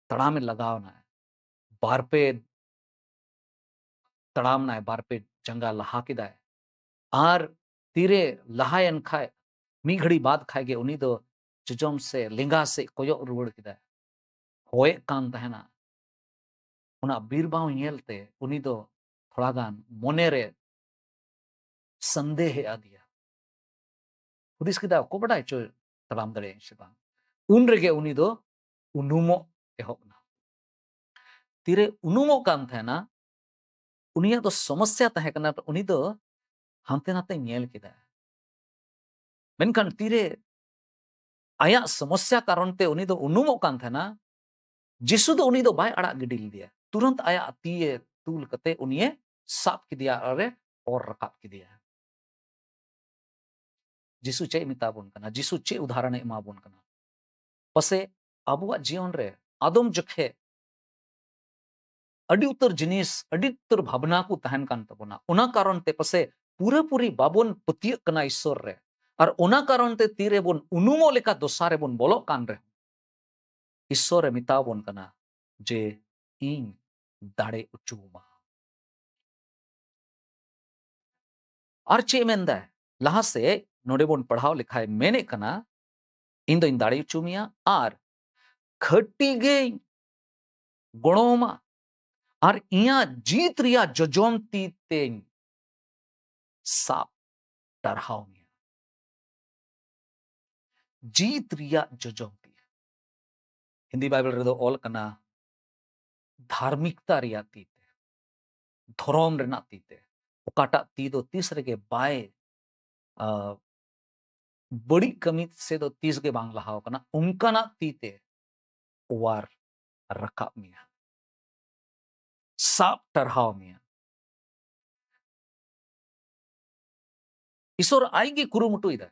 ᱛᱟᱲᱟᱢᱮ ᱞᱟᱜᱟᱣ ᱮᱱᱟ᱾ ᱵᱟᱨ ᱯᱮ ᱛᱟᱲᱟᱢ ᱱᱟᱭ, ᱵᱟᱨ ᱯᱮ ᱡᱟᱸᱜᱟ ᱞᱟᱦᱟ ᱠᱮᱫᱟᱭ᱾ ᱟᱨ ᱛᱤᱨᱮ ᱞᱟᱦᱟᱭᱮᱱ ᱠᱷᱟᱡ, ᱢᱤᱫ ᱜᱷᱟᱹᱲᱤ ᱵᱟᱫ ᱠᱷᱟᱡ ᱜᱮ ᱩᱱᱤ ᱫᱚ ᱡᱚᱡᱚᱢ ᱥᱮ ᱞᱮᱸᱜᱟ ᱥᱮᱫ ᱠᱚᱭᱚᱜ ᱨᱩᱣᱟᱹᱲ ᱠᱮᱫᱟᱭ᱾ ᱦᱚᱭᱮᱫ ᱠᱟᱱ ᱛᱟᱦᱮᱱᱟ᱾ ᱚᱱᱟ ᱵᱤᱨ ᱵᱟᱶ ᱧᱮᱞᱛᱮ ᱩᱱᱤ ᱫᱚ ᱛᱷᱚᱲᱟ ᱜᱟᱱ ᱢᱚᱱᱮᱨᱮ ᱥᱚᱱᱫᱮᱦ ᱦᱮᱡ ᱟᱫᱮᱭᱟ᱾ ᱦᱩᱫᱤᱥ ᱠᱮᱫᱟ, "ᱚᱠᱚᱭ ᱵᱟᱰᱟᱭ ᱪᱚ ᱛᱟᱲᱟᱢ ᱫᱟᱲᱮᱭᱟᱜᱼᱟᱹᱧ ᱥᱮ ᱵᱟᱝ?" ᱩᱱ ᱨᱮᱜᱮ ᱩᱱᱤ ᱫᱚ ᱩᱱᱩᱢᱚᱜ ᱮᱦᱚᱵ ᱮᱱᱟ᱾ ᱛᱤᱨᱮ ᱩᱱᱩᱢᱚᱜ ᱠᱟᱱ ᱛᱟᱦᱮᱱᱟ, ᱩᱱᱤᱭᱟᱜ ᱫᱚ ᱥᱚᱢᱚᱥᱥᱟ ᱛᱟᱦᱮᱸ ᱠᱟᱱᱟ, ᱩᱱᱤ ᱫᱚ ᱦᱟᱱᱛᱮ ᱱᱟᱛᱮ ᱧᱮᱞ ᱠᱮᱫᱟ᱾ ᱢᱮᱱᱠᱷᱟᱱ ᱛᱤᱨᱮ ᱟᱭᱟᱜ ᱥᱚᱢᱚᱥᱥᱟ ᱠᱟᱨᱚᱱ ᱛᱮ ᱩᱱᱤ ᱫᱚ ᱩᱱᱩᱢᱚᱜ ᱠᱟᱱ ᱛᱟᱦᱮᱱᱟ, ᱡᱤᱥᱩ ᱫᱚ ᱩᱱᱤ ᱫᱚ ᱵᱟᱭ ᱟᱲᱟᱜ ᱜᱤᱰᱤ ᱞᱮᱫᱮᱭᱟ᱾ ᱛᱩᱨᱟᱹᱱᱛ ᱟᱭᱟᱜ ᱛᱤᱭᱮ ᱛᱩᱞ ᱠᱟᱛᱮ ᱩᱱᱤᱭᱮ ᱥᱟᱵ ᱠᱮᱫᱮᱭᱟ ᱟᱨᱮ ᱚᱨ ᱨᱟᱠᱟᱵ ᱠᱮᱫᱮᱭᱟ᱾ ᱡᱤᱥᱩ ᱪᱮᱫ ᱮ ᱢᱮᱛᱟ ᱵᱚᱱ ᱠᱟᱱᱟ? ᱡᱤᱥᱩ ᱪᱮᱫ ᱩᱫᱟᱦᱚᱨᱚᱱ ᱮ ᱮᱢᱟ ᱵᱚᱱ ᱠᱟᱱᱟ? ᱯᱟᱥᱮ ᱟᱵᱚᱣᱟᱜ ᱡᱤᱭᱚᱱ ᱨᱮ ᱟᱫᱚᱢ ᱡᱚᱠᱷᱮᱡ ᱟᱹᱰᱤ ᱩᱛᱟᱹᱨ ᱡᱤᱱᱤᱥ, ᱟᱹᱰᱤ ᱩᱛᱟᱹᱨ ᱵᱷᱟᱵᱽᱱᱟ ᱠᱚ ᱛᱟᱦᱮᱱ ᱠᱟᱱ ᱛᱟᱵᱚᱱᱟ᱾ ᱚᱱᱟ ᱠᱟᱨᱚᱱ ᱛᱮ ᱯᱟᱥᱮ ᱯᱩᱨᱟᱹᱯᱩᱨᱤ ᱵᱟᱵᱚᱱ ᱯᱟᱹᱛᱭᱟᱹᱜ ᱠᱟᱱᱟ ᱤᱥᱥᱚᱨ ᱨᱮ᱾ ᱟᱨ ᱚᱱᱟ ᱠᱟᱨᱚᱱ ᱛᱮ ᱛᱤᱨᱮᱵᱚᱱ ᱩᱱᱩᱢᱚᱜ ᱞᱮᱠᱟ ᱫᱚᱥᱟ ᱨᱮᱵᱚᱱ ᱵᱚᱞᱚᱜ ᱠᱟᱱ ᱨᱮᱦᱚᱸ, ᱤᱥᱥᱚᱨ ᱮ ᱢᱮᱛᱟ ᱵᱚᱱ ᱠᱟᱱᱟ ᱡᱮ, "ᱤᱧ ᱫᱟᱲᱮ ᱦᱚᱪᱚᱣᱟᱢᱟ᱾" ᱟᱨ ᱪᱮᱫ ᱢᱮᱱᱫᱟᱭ? ᱞᱟᱦᱟ ᱥᱮᱫ ᱱᱚᱰᱮ ᱵᱚᱱ ᱯᱟᱲᱦᱟᱣ ᱞᱮᱠᱷᱟᱡ ᱢᱮᱱᱮᱫ ᱠᱟᱱᱟ, "ᱤᱧ ᱫᱚᱧ ᱫᱟᱲᱮ ᱦᱚᱪᱚ ᱢᱮᱭᱟ ᱟᱨ ᱠᱷᱟᱹᱴᱤ ᱜᱮᱧ ᱜᱚᱲᱚᱣᱟᱢᱟ ᱟᱨ ᱤᱧᱟᱹᱜ ᱡᱤᱛ ᱨᱮᱭᱟᱜ ᱡᱚᱡᱚᱢ ᱛᱤ ᱛᱮᱧ ᱥᱟᱵ ᱴᱟᱨᱦᱟᱣ ᱢᱮᱭᱟ᱾" ᱡᱤᱛ ᱨᱮᱭᱟᱜ ᱡᱚᱡᱚᱢ ᱛᱤ᱾ ᱦᱤᱱᱫᱤ ᱵᱟᱭᱵᱮᱞ ᱨᱮᱫᱚ ᱚᱞ ᱠᱟᱱᱟ, ᱫᱷᱟᱨᱢᱤᱠᱛᱟ ᱨᱮᱭᱟᱜ ᱛᱤ ᱛᱮ, ᱫᱷᱚᱨᱚᱢ ᱨᱮᱱᱟᱜ ᱛᱤ ᱛᱮ᱾ ᱚᱠᱟᱴᱟᱜ ᱛᱤ ᱫᱚ ᱛᱤᱥ ᱨᱮᱜᱮ ᱵᱟᱭ, ᱟ, ᱵᱟᱹᱲᱤᱡ ᱠᱟᱹᱢᱤ ᱥᱮᱫ ᱫᱚ ᱛᱤᱥ ᱜᱮ ᱵᱟᱝ ᱞᱟᱦᱟᱣ ᱠᱟᱱᱟ, ᱚᱱᱠᱟᱱᱟᱜ ᱛᱤ ᱛᱮ ᱚᱣᱟᱨ ᱨᱟᱠᱟᱵ ᱢᱮᱭᱟ, ᱥᱟᱵ ᱴᱟᱨᱦᱟᱣ ᱢᱮᱭᱟ᱾ ᱤᱥᱚᱨ ᱟᱡ ᱜᱮ ᱠᱩᱨᱩᱢᱩᱴᱩᱭᱮᱫᱟ᱾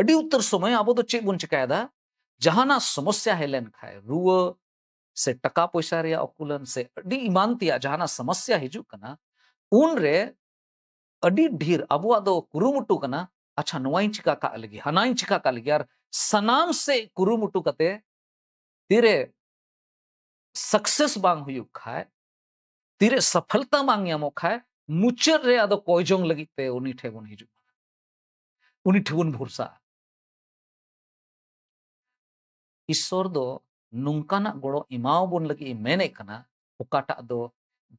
ᱟᱹᱰᱤ ᱩᱛᱟᱹᱨ ᱥᱚᱢᱚᱭ ᱟᱵᱚ ᱫᱚ ᱪᱮᱫ ᱵᱚᱱ ᱪᱮᱠᱟᱭᱮᱫᱟ? ᱡᱟᱦᱟᱱᱟᱜ ᱥᱚᱢᱚᱥᱭᱟ ᱦᱮᱡ ᱞᱮᱱ ᱠᱷᱟᱡ, ᱨᱩᱣᱟᱹ ᱥᱮ ᱴᱟᱠᱟ ᱯᱚᱭᱥᱟ ᱨᱮᱭᱟᱜ ᱚᱠᱩᱞᱟᱹᱱ ᱥᱮ ᱟᱹᱰᱤ ᱮᱢᱟᱱ ᱛᱮᱭᱟᱜ ᱡᱟᱦᱟᱱᱟᱜ ᱥᱚᱢᱚᱥᱭᱟ ᱦᱤᱡᱩᱜ ᱠᱟᱱᱟ, ᱩᱱᱨᱮ ᱟᱹᱰᱤ ᱰᱷᱮᱨ ᱟᱵᱚᱣᱟᱜ ᱫᱚ ᱠᱩᱨᱩᱢᱩᱴᱩ ᱠᱟᱱᱟ, ᱟᱪᱪᱷᱟ, ᱱᱚᱣᱟᱧ ᱪᱤᱠᱟ ᱠᱟᱜ ᱞᱟᱹᱜᱤᱫ, ᱦᱟᱱᱟᱧ ᱪᱤᱠᱟ ᱠᱟᱜ ᱞᱟᱹᱜᱤᱫ, ᱟᱨ ᱥᱟᱱᱟᱢ ᱥᱮᱫ ᱠᱩᱨᱩᱢᱩᱴᱩ ᱠᱟᱛᱮ ᱛᱤᱨᱮ ᱥᱟᱠᱥᱮᱥ ᱵᱟᱝ ᱦᱩᱭᱩᱜ ᱠᱷᱟᱡ, ᱛᱤᱨᱮ ᱥᱟᱯᱷᱚᱞᱛᱟ ᱵᱟᱝ ᱧᱟᱢᱚᱜ ᱠᱷᱟᱡ, ᱢᱩᱪᱟᱹᱫ ᱨᱮ ᱟᱫᱚ ᱠᱚᱭ ᱡᱚᱝ ᱞᱟᱹᱜᱤᱫ ᱛᱮ ᱩᱱᱤ ᱴᱷᱮᱱ ᱵᱚᱱ ᱦᱤᱡᱩᱜᱼᱟ, ᱩᱱᱤ ᱴᱷᱮᱱ ᱵᱚᱱ ᱵᱷᱚᱨᱥᱟᱜᱼᱟ᱾ ᱤᱥᱚᱨ ᱫᱚ ᱱᱚᱝᱠᱟᱱᱟᱜ ᱜᱚᱲᱚ ᱮᱢᱟᱣᱟᱵᱚᱱ ᱞᱟᱹᱜᱤᱫ ᱮ ᱢᱮᱱᱮᱫ ᱠᱟᱱᱟ, ᱚᱠᱟᱴᱟᱜ ᱫᱚ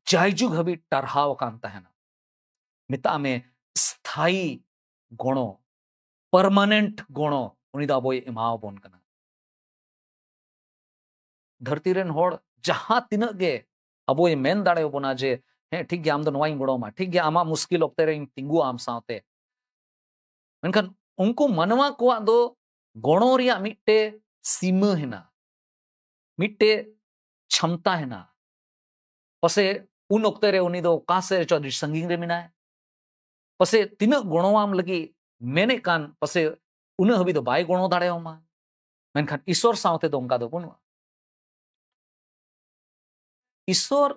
ᱡᱟᱭᱡᱩᱜᱽ ᱦᱟᱹᱵᱤᱡ ᱴᱟᱨᱦᱟᱣ ᱟᱠᱟᱱ ᱛᱟᱦᱮᱱᱟ᱾ ᱢᱮᱛᱟᱜ ᱢᱮ, ᱥᱛᱷᱟᱭᱤ ᱜᱚᱲᱚ, ᱯᱟᱨᱢᱟᱱᱮᱱᱴ ᱜᱚᱲᱚ ᱩᱱᱤ ᱫᱚ ᱟᱵᱚᱭ ᱮᱢᱟᱣᱟᱵᱚᱱ ᱠᱟᱱᱟ᱾ ᱫᱷᱟᱹᱨᱛᱤ ᱨᱮᱱ ᱦᱚᱲ ᱡᱟᱦᱟᱸ ᱛᱤᱱᱟᱹᱜ ᱜᱮ ᱟᱵᱚᱭ ᱢᱮᱱ ᱫᱟᱲᱮᱭᱟᱵᱚᱱᱟ ᱡᱮ, "ᱦᱮᱸ, ᱴᱷᱤᱠ ᱜᱮᱭᱟ, ᱟᱢ ᱫᱚ ᱱᱚᱣᱟᱧ ᱜᱚᱲᱚ ᱟᱢᱟ, ᱴᱷᱤᱠ ᱜᱮᱭᱟ, ᱟᱢᱟᱜ ᱢᱩᱥᱠᱤᱞ ᱚᱠᱛᱮ ᱨᱮᱧ ᱛᱤᱸᱜᱩᱣᱟ ᱟᱢ ᱥᱟᱶᱛᱮ", ᱢᱮᱱᱠᱷᱟᱱ ᱩᱱᱠᱩ ᱢᱟᱱᱣᱟ ᱠᱚᱣᱟᱜ ᱫᱚ ᱜᱚᱲᱚ ᱨᱮᱭᱟᱜ ᱢᱤᱫᱴᱮᱡ ᱥᱤᱢᱟᱹ ᱦᱮᱱᱟᱜᱼᱟ, ᱢᱤᱫᱴᱮᱡ ᱪᱷᱟᱢᱛᱟ ᱦᱮᱱᱟᱜᱼᱟ᱾ ᱯᱟᱥᱮ ᱩᱱ ᱚᱠᱛᱮ ᱨᱮ ᱩᱱᱤ ᱫᱚ ᱚᱠᱟ ᱥᱮᱫ ᱨᱮᱪᱚ ᱟᱹᱰᱤ ᱥᱟᱺᱜᱤᱧ ᱨᱮ ᱢᱮᱱᱟᱭ, ᱯᱟᱥᱮ ᱛᱤᱱᱟᱹᱜ ᱜᱚᱲᱚᱣᱟᱢ ᱞᱟᱹᱜᱤᱫ ᱢᱮᱱᱮᱫ ᱠᱟᱱ, ᱯᱟᱥᱮ ᱩᱱᱟᱹᱜ ᱦᱟᱹᱵᱤᱡ ᱫᱚ ᱵᱟᱭ ᱜᱚᱲᱚ ᱫᱟᱲᱮᱭᱟᱢᱟ᱾ ᱢᱮᱱᱠᱷᱟᱱ ᱤᱥᱚᱨ ᱥᱟᱶᱛᱮ ᱫᱚ ᱚᱱᱠᱟ ᱫᱚ ᱵᱟᱹᱱᱩᱜᱼᱟ᱾ ᱤᱥᱚᱨ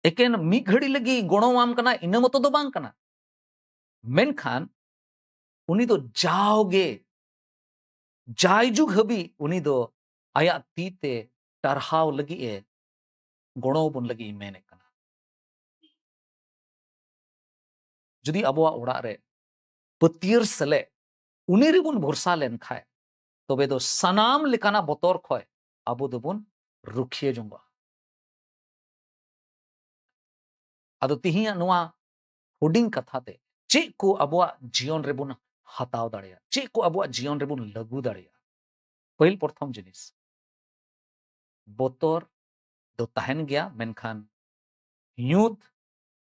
ᱮᱠᱮᱱ ᱢᱤᱫ ᱜᱷᱟᱹᱲᱤ ᱞᱟᱹᱜᱤᱫ ᱜᱚᱲᱚᱣᱟᱢ ᱠᱟᱱᱟ, ᱤᱱᱟᱹ ᱢᱚᱛᱚ ᱫᱚ ᱵᱟᱝ ᱠᱟᱱᱟ᱾ ᱢᱮᱱᱠᱷᱟᱱ ᱩᱱᱤ ᱫᱚ ᱡᱟᱣᱜᱮ, ᱡᱟᱭᱡᱩᱜᱽ ᱦᱟᱹᱵᱤᱡ ᱩᱱᱤ ᱫᱚ ᱟᱭᱟᱜ ᱛᱤ ᱛᱮ ᱴᱟᱨᱦᱟᱣ ᱞᱟᱹᱜᱤᱫ ᱮ, ᱜᱚᱲᱚ ᱵᱚᱱ ᱞᱟᱹᱜᱤᱫ ᱮ ᱢᱮᱱᱮᱫ ᱠᱟᱱᱟ᱾ ᱡᱩᱫᱤ ᱟᱵᱚᱣᱟᱜ ᱚᱲᱟᱜ ᱨᱮ ᱯᱟᱹᱛᱭᱟᱹᱨ ᱥᱮᱞᱮᱫ ᱩᱱᱤ ᱨᱮᱵᱚᱱ ᱵᱷᱚᱨᱥᱟ ᱞᱮᱱᱠᱷᱟᱡ, ᱛᱚᱵᱮ ᱫᱚ ᱥᱟᱱᱟᱢ ᱞᱮᱠᱟᱱᱟᱜ ᱵᱚᱛᱚᱨ ᱠᱷᱚᱡ ᱟᱵᱚ ᱫᱚᱵᱚᱱ ᱨᱩᱠᱷᱤᱭᱟᱹ ᱡᱚᱝᱚᱜᱼᱟ᱾ ᱟᱫᱚ ᱛᱤᱦᱤᱧᱟᱜ ᱱᱚᱣᱟ ᱦᱩᱰᱤᱧ ᱠᱟᱛᱷᱟ ᱛᱮ ᱪᱮᱫ ᱠᱚ ᱟᱵᱚᱣᱟᱜ ᱡᱤᱭᱚᱱ ᱨᱮᱵᱚᱱ ᱦᱟᱛᱟᱣ ᱫᱟᱲᱮᱭᱟᱜᱼᱟ, ᱪᱮᱫ ᱠᱚ ᱟᱵᱚᱣᱟᱜ ᱡᱤᱭᱚᱱ ᱨᱮᱵᱚᱱ ᱞᱟᱹᱜᱩ ᱫᱟᱲᱮᱭᱟᱜᱼᱟ? ᱯᱟᱹᱦᱤᱞ ᱯᱨᱚᱛᱷᱚᱢ ᱡᱤᱱᱤᱥ, ᱵᱚᱛᱚᱨ ᱫᱚ ᱛᱟᱦᱮᱱ ᱜᱮᱭᱟ, ᱢᱮᱱᱠᱷᱟᱱ ᱧᱩᱛ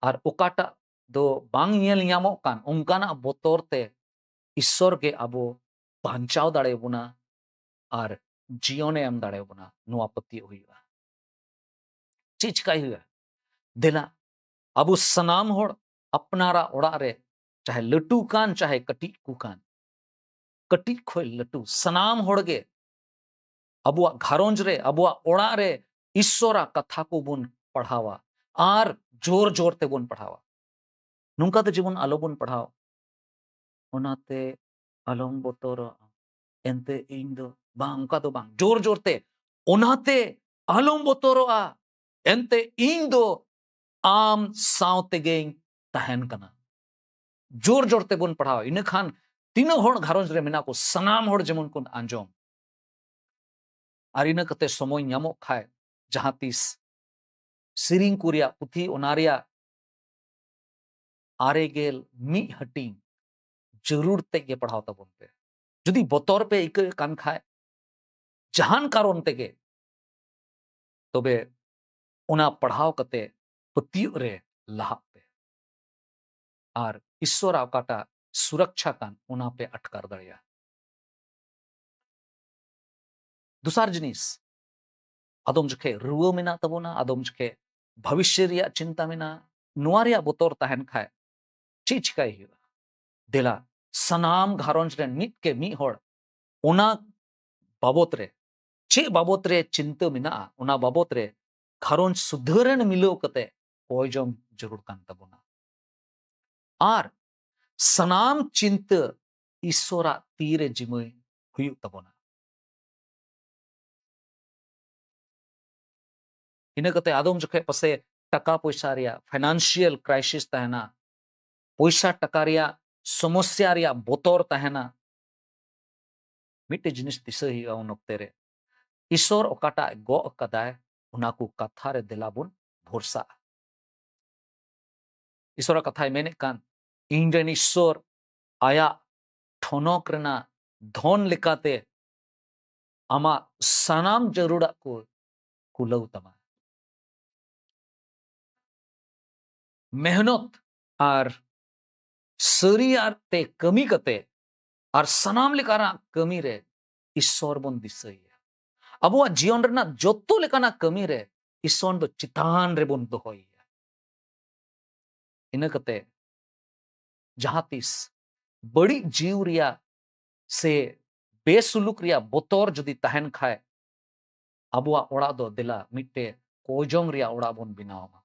ᱟᱨ ᱚᱠᱟᱴᱟᱜ ᱫᱚ ᱵᱟᱝ ᱧᱮᱞ ᱧᱟᱢᱚᱜ ᱠᱟᱱ ᱚᱱᱠᱟᱱᱟᱜ ᱵᱚᱛᱚᱨ ᱛᱮ ᱤᱥᱥᱚᱨ ᱜᱮ ᱟᱵᱚ ᱵᱟᱧᱪᱟᱣ ᱫᱟᱲᱮᱭᱟᱵᱚᱱᱟ ᱟᱨ ᱡᱤᱭᱚᱱᱮ ᱮᱢ ᱫᱟᱲᱮᱭᱟᱵᱚᱱᱟ, ᱱᱚᱣᱟ ᱯᱟᱹᱛᱭᱟᱹᱣ ᱦᱩᱭᱩᱜᱼᱟ᱾ ᱪᱮᱫ ᱪᱤᱠᱟᱭ ᱦᱩᱭᱩᱜᱼᱟ? ᱫᱮᱞᱟ, ᱟᱵᱚ ᱥᱟᱱᱟᱢ ᱦᱚᱲ ᱟᱯᱱᱟᱨᱟᱜ ᱚᱲᱟᱜ ᱨᱮ, ᱪᱟᱦᱮ ᱞᱟᱹᱴᱩ ᱠᱟᱱ ᱪᱟᱦᱮ ᱠᱟᱹᱴᱤᱡ ᱠᱚ ᱠᱟᱱ, ᱠᱟᱹᱴᱤᱡ ᱠᱷᱚᱱ ᱞᱟᱹᱴᱩ ᱥᱟᱱᱟᱢ ᱦᱚᱲ ᱜᱮ ᱟᱵᱚᱣᱟᱜ ᱜᱷᱟᱨᱚᱸᱡᱽ ᱨᱮ, ᱟᱵᱚᱣᱟᱜ ᱚᱲᱟᱜ ᱨᱮ ᱤᱥᱥᱚᱨᱟᱜ ᱠᱟᱛᱷᱟ ᱠᱚᱵᱚᱱ ᱯᱟᱲᱦᱟᱣᱟ ᱟᱨ ᱡᱳᱨ ᱡᱳᱨ ᱛᱮᱵᱚᱱ ᱯᱟᱲᱦᱟᱣᱟ᱾ ᱱᱚᱝᱠᱟ ᱫᱚ ᱡᱮᱢᱚᱱ ᱟᱞᱚᱵᱚᱱ ᱯᱟᱲᱦᱟᱣ, ᱚᱱᱟᱛᱮ ᱟᱞᱚᱢ ᱵᱚᱛᱚᱨᱚᱜᱼᱟ, ᱮᱱᱛᱮ ᱤᱧ ᱫᱚ ᱵᱟᱝ, ᱚᱱᱠᱟ ᱫᱚ ᱵᱟᱝ, ᱡᱳᱨ ᱡᱳᱨ ᱛᱮ, ᱚᱱᱟᱛᱮ ᱟᱞᱚᱢ ᱵᱚᱛᱚᱨᱚᱜᱼᱟ, ᱮᱱᱛᱮ ᱤᱧ ᱫᱚ ᱟᱢ ᱥᱟᱶ ᱛᱮᱜᱮᱧ ᱛᱟᱦᱮᱱ ᱠᱟᱱᱟ᱾ ᱡᱳᱨ ᱡᱳᱨ ᱛᱮᱵᱚᱱ ᱯᱟᱲᱦᱟᱣᱟ, ᱤᱱᱟᱹ ᱠᱷᱟᱱ ᱛᱤᱱᱟᱹᱜ ᱦᱚᱲ ᱜᱷᱟᱨᱚᱸᱡᱽ ᱨᱮ ᱢᱮᱱᱟᱜ ᱠᱚ, ᱥᱟᱱᱟᱢ ᱦᱚᱲ ᱡᱮᱢᱚᱱ ᱠᱚ ᱟᱸᱡᱚᱢ᱾ ᱟᱨ ᱤᱱᱟᱹ ᱠᱟᱛᱮ ᱥᱚᱢᱚᱭ ᱧᱟᱢᱚᱜ ᱠᱷᱟᱡ ᱡᱟᱦᱟᱸ ᱛᱤᱥ ᱥᱮᱨᱮᱧ ᱠᱚ ᱨᱮᱭᱟᱜ ᱯᱩᱛᱷᱤ, ᱚᱱᱟ ᱨᱮᱭᱟᱜ ᱟᱨᱮ ᱜᱮᱞ ᱢᱤᱫ ᱦᱟᱹᱴᱤᱧ ᱡᱟᱹᱨᱩᱲ ᱛᱮ ᱜᱮ ᱯᱟᱲᱦᱟᱣ ᱛᱟᱵᱚᱱ ᱯᱮ᱾ ᱡᱩᱫᱤ ᱵᱚᱛᱚᱨ ᱯᱮ ᱟᱹᱭᱠᱟᱹᱣᱮᱫ ᱠᱟᱱ ᱠᱷᱟᱡ, ᱡᱟᱦᱟᱱ ᱠᱟᱨᱚᱱ ᱛᱮᱜᱮ, ᱛᱚᱵᱮ ᱚᱱᱟ ᱯᱟᱲᱦᱟᱣ ᱠᱟᱛᱮ ᱯᱟᱹᱛᱭᱟᱹᱜ ᱨᱮ ᱞᱟᱦᱟᱜ ᱯᱮ᱾ ᱟᱨ ᱤᱥᱥᱚᱨᱟᱜ ᱚᱠᱟᱴᱟᱜ ᱥᱩᱨᱚᱠᱪᱷᱟ ᱠᱟᱱ, ᱚᱱᱟ ᱯᱮ ᱟᱴᱠᱟᱨ ᱫᱟᱲᱮᱭᱟᱜᱼᱟ᱾ ᱫᱚᱥᱟᱨ ᱡᱤᱱᱤᱥ, ᱟᱫᱚᱢ ᱡᱚᱠᱷᱮᱡ ᱨᱩᱣᱟᱹ ᱢᱮᱱᱟᱜ ᱛᱟᱵᱚᱱᱟ, ᱟᱫᱚᱢ ᱡᱚᱠᱷᱮᱡ ᱵᱷᱚᱵᱤᱥᱥᱚ ᱨᱮᱭᱟᱜ ᱪᱤᱱᱛᱟ ᱢᱮᱱᱟᱜᱼᱟ᱾ ᱱᱚᱣᱟ ᱨᱮᱭᱟᱜ ᱵᱚᱛᱚᱨ ᱛᱟᱦᱮᱱ ᱠᱷᱟᱡ ᱪᱮᱫ ᱪᱤᱠᱟᱭ ᱦᱩᱭᱩᱜᱼᱟ? ᱫᱮᱞᱟ, ᱥᱟᱱᱟᱢ ᱜᱷᱟᱨᱚᱸᱡᱽ ᱨᱮᱱ ᱢᱤᱫ ᱠᱮ ᱢᱤᱫ ᱦᱚᱲ ᱚᱱᱟ ᱵᱟᱵᱚᱛ ᱨᱮ, ᱪᱮᱫ ᱵᱟᱵᱚᱛ ᱨᱮ ᱪᱤᱱᱛᱟᱹ ᱢᱮᱱᱟᱜᱼᱟ, ᱚᱱᱟ ᱵᱟᱵᱚᱛ ᱨᱮ ᱜᱷᱟᱨᱚᱸᱡᱽ ᱥᱩᱫᱷᱟᱹᱨ ᱨᱮᱱ ᱢᱤᱞᱟᱹᱣ ᱠᱟᱛᱮ ᱠᱚᱭ ᱡᱚᱝ ᱡᱟᱹᱨᱩᱲ ᱠᱟᱱ ᱛᱟᱵᱚᱱᱟ᱾ ᱟᱨ ᱥᱟᱱᱟᱢ ᱪᱤᱱᱛᱟᱹ ᱤᱥᱥᱚᱨᱟᱜ ᱛᱤ ᱨᱮ ᱡᱤᱢᱟᱹᱭ ᱦᱩᱭᱩᱜ ᱛᱟᱵᱚᱱᱟ᱾ ᱤᱱᱟᱹ ᱠᱟᱛᱮ ᱟᱫᱚᱢ ᱡᱚᱠᱷᱮᱡ ᱯᱟᱥᱮ ᱴᱟᱠᱟ ᱯᱚᱭᱥᱟ ᱨᱮᱭᱟᱜ financial crisis ᱛᱟᱦᱮᱱᱟ, ᱯᱚᱭᱥᱟ ᱴᱟᱠᱟ ᱨᱮᱭᱟᱜ ᱥᱚᱢᱚᱥᱭᱟ ᱨᱮᱭᱟᱜ ᱵᱚᱛᱚᱨ ᱛᱟᱦᱮᱱᱟ᱾ ᱢᱤᱫᱴᱮᱡ ᱡᱤᱱᱤᱥ ᱫᱤᱥᱟᱹᱭ ᱦᱩᱭᱩᱜᱼᱟ ᱩᱱ ᱚᱠᱛᱮ ᱨᱮ, ᱤᱥᱥᱚᱨ ᱚᱠᱟᱴᱟᱜ ᱮ ᱜᱚᱜ ᱟᱠᱟᱫᱟᱭ, ᱚᱱᱟ ᱠᱚ ᱠᱟᱛᱷᱟ ᱨᱮ ᱫᱮᱞᱟ ᱵᱚᱱ ᱵᱷᱚᱨᱥᱟᱜᱼᱟ᱾ ᱤᱥᱥᱚᱨᱟᱜ ᱠᱟᱛᱷᱟᱭ ᱢᱮᱱᱮᱫ ᱠᱟᱱ, ᱤᱧ ᱨᱮᱱ ᱤᱥᱥᱚᱨ ᱟᱭᱟᱜ ᱴᱷᱚᱱᱚᱠ ᱨᱮᱱᱟᱜ ᱫᱷᱚᱱ ᱞᱮᱠᱟᱛᱮ ᱟᱢᱟᱜ ᱥᱟᱱᱟᱢ ᱡᱟᱹᱨᱩᱲᱟᱜ ᱠᱚ ᱠᱩᱞᱟᱹᱣ ᱛᱟᱢᱟ᱾ ᱢᱮᱦᱱᱚᱛ ᱟᱨ ᱥᱟᱹᱨᱤ ᱟᱨ ᱛᱮ ᱠᱟᱹᱢᱤ ᱠᱟᱛᱮ ᱟᱨ ᱥᱟᱱᱟᱢ ᱞᱮᱠᱟᱱᱟᱜ ᱠᱟᱹᱢᱤ ᱨᱮ ᱤᱥᱥᱚᱨ ᱵᱚᱱ ᱫᱤᱥᱟᱹᱭᱮᱭᱟ᱾ ᱟᱵᱚᱣᱟᱜ ᱡᱤᱭᱚᱱ ᱨᱮᱱᱟᱜ ᱡᱚᱛᱚ ᱞᱮᱠᱟᱱᱟᱜ ᱠᱟᱹᱢᱤ ᱨᱮ ᱤᱥᱥᱚᱨ ᱫᱚ ᱪᱮᱛᱟᱱ ᱨᱮᱵᱚᱱ ᱫᱚᱦᱚᱭᱮᱭᱟ᱾ ᱤᱱᱟᱹ ᱠᱟᱛᱮ ᱡᱟᱦᱟᱸ ᱛᱤᱥ ᱵᱟᱹᱲᱤᱡ ᱡᱤᱣᱤ ᱨᱮᱭᱟᱜ ᱥᱮ ᱵᱮᱥᱩᱞᱩᱠ ᱨᱮᱭᱟᱜ ᱵᱚᱛᱚᱨ ᱡᱩᱫᱤ ᱛᱟᱦᱮᱱ ᱠᱷᱟᱡ, ᱟᱵᱚᱣᱟᱜ ᱚᱲᱟᱜ ᱫᱚ ᱫᱮᱞᱟ ᱢᱤᱫᱴᱮᱡ ᱠᱚᱭᱡᱚᱝ ᱨᱮᱭᱟᱜ ᱚᱲᱟᱜ ᱵᱚᱱ ᱵᱮᱱᱟᱣ ᱢᱟ᱾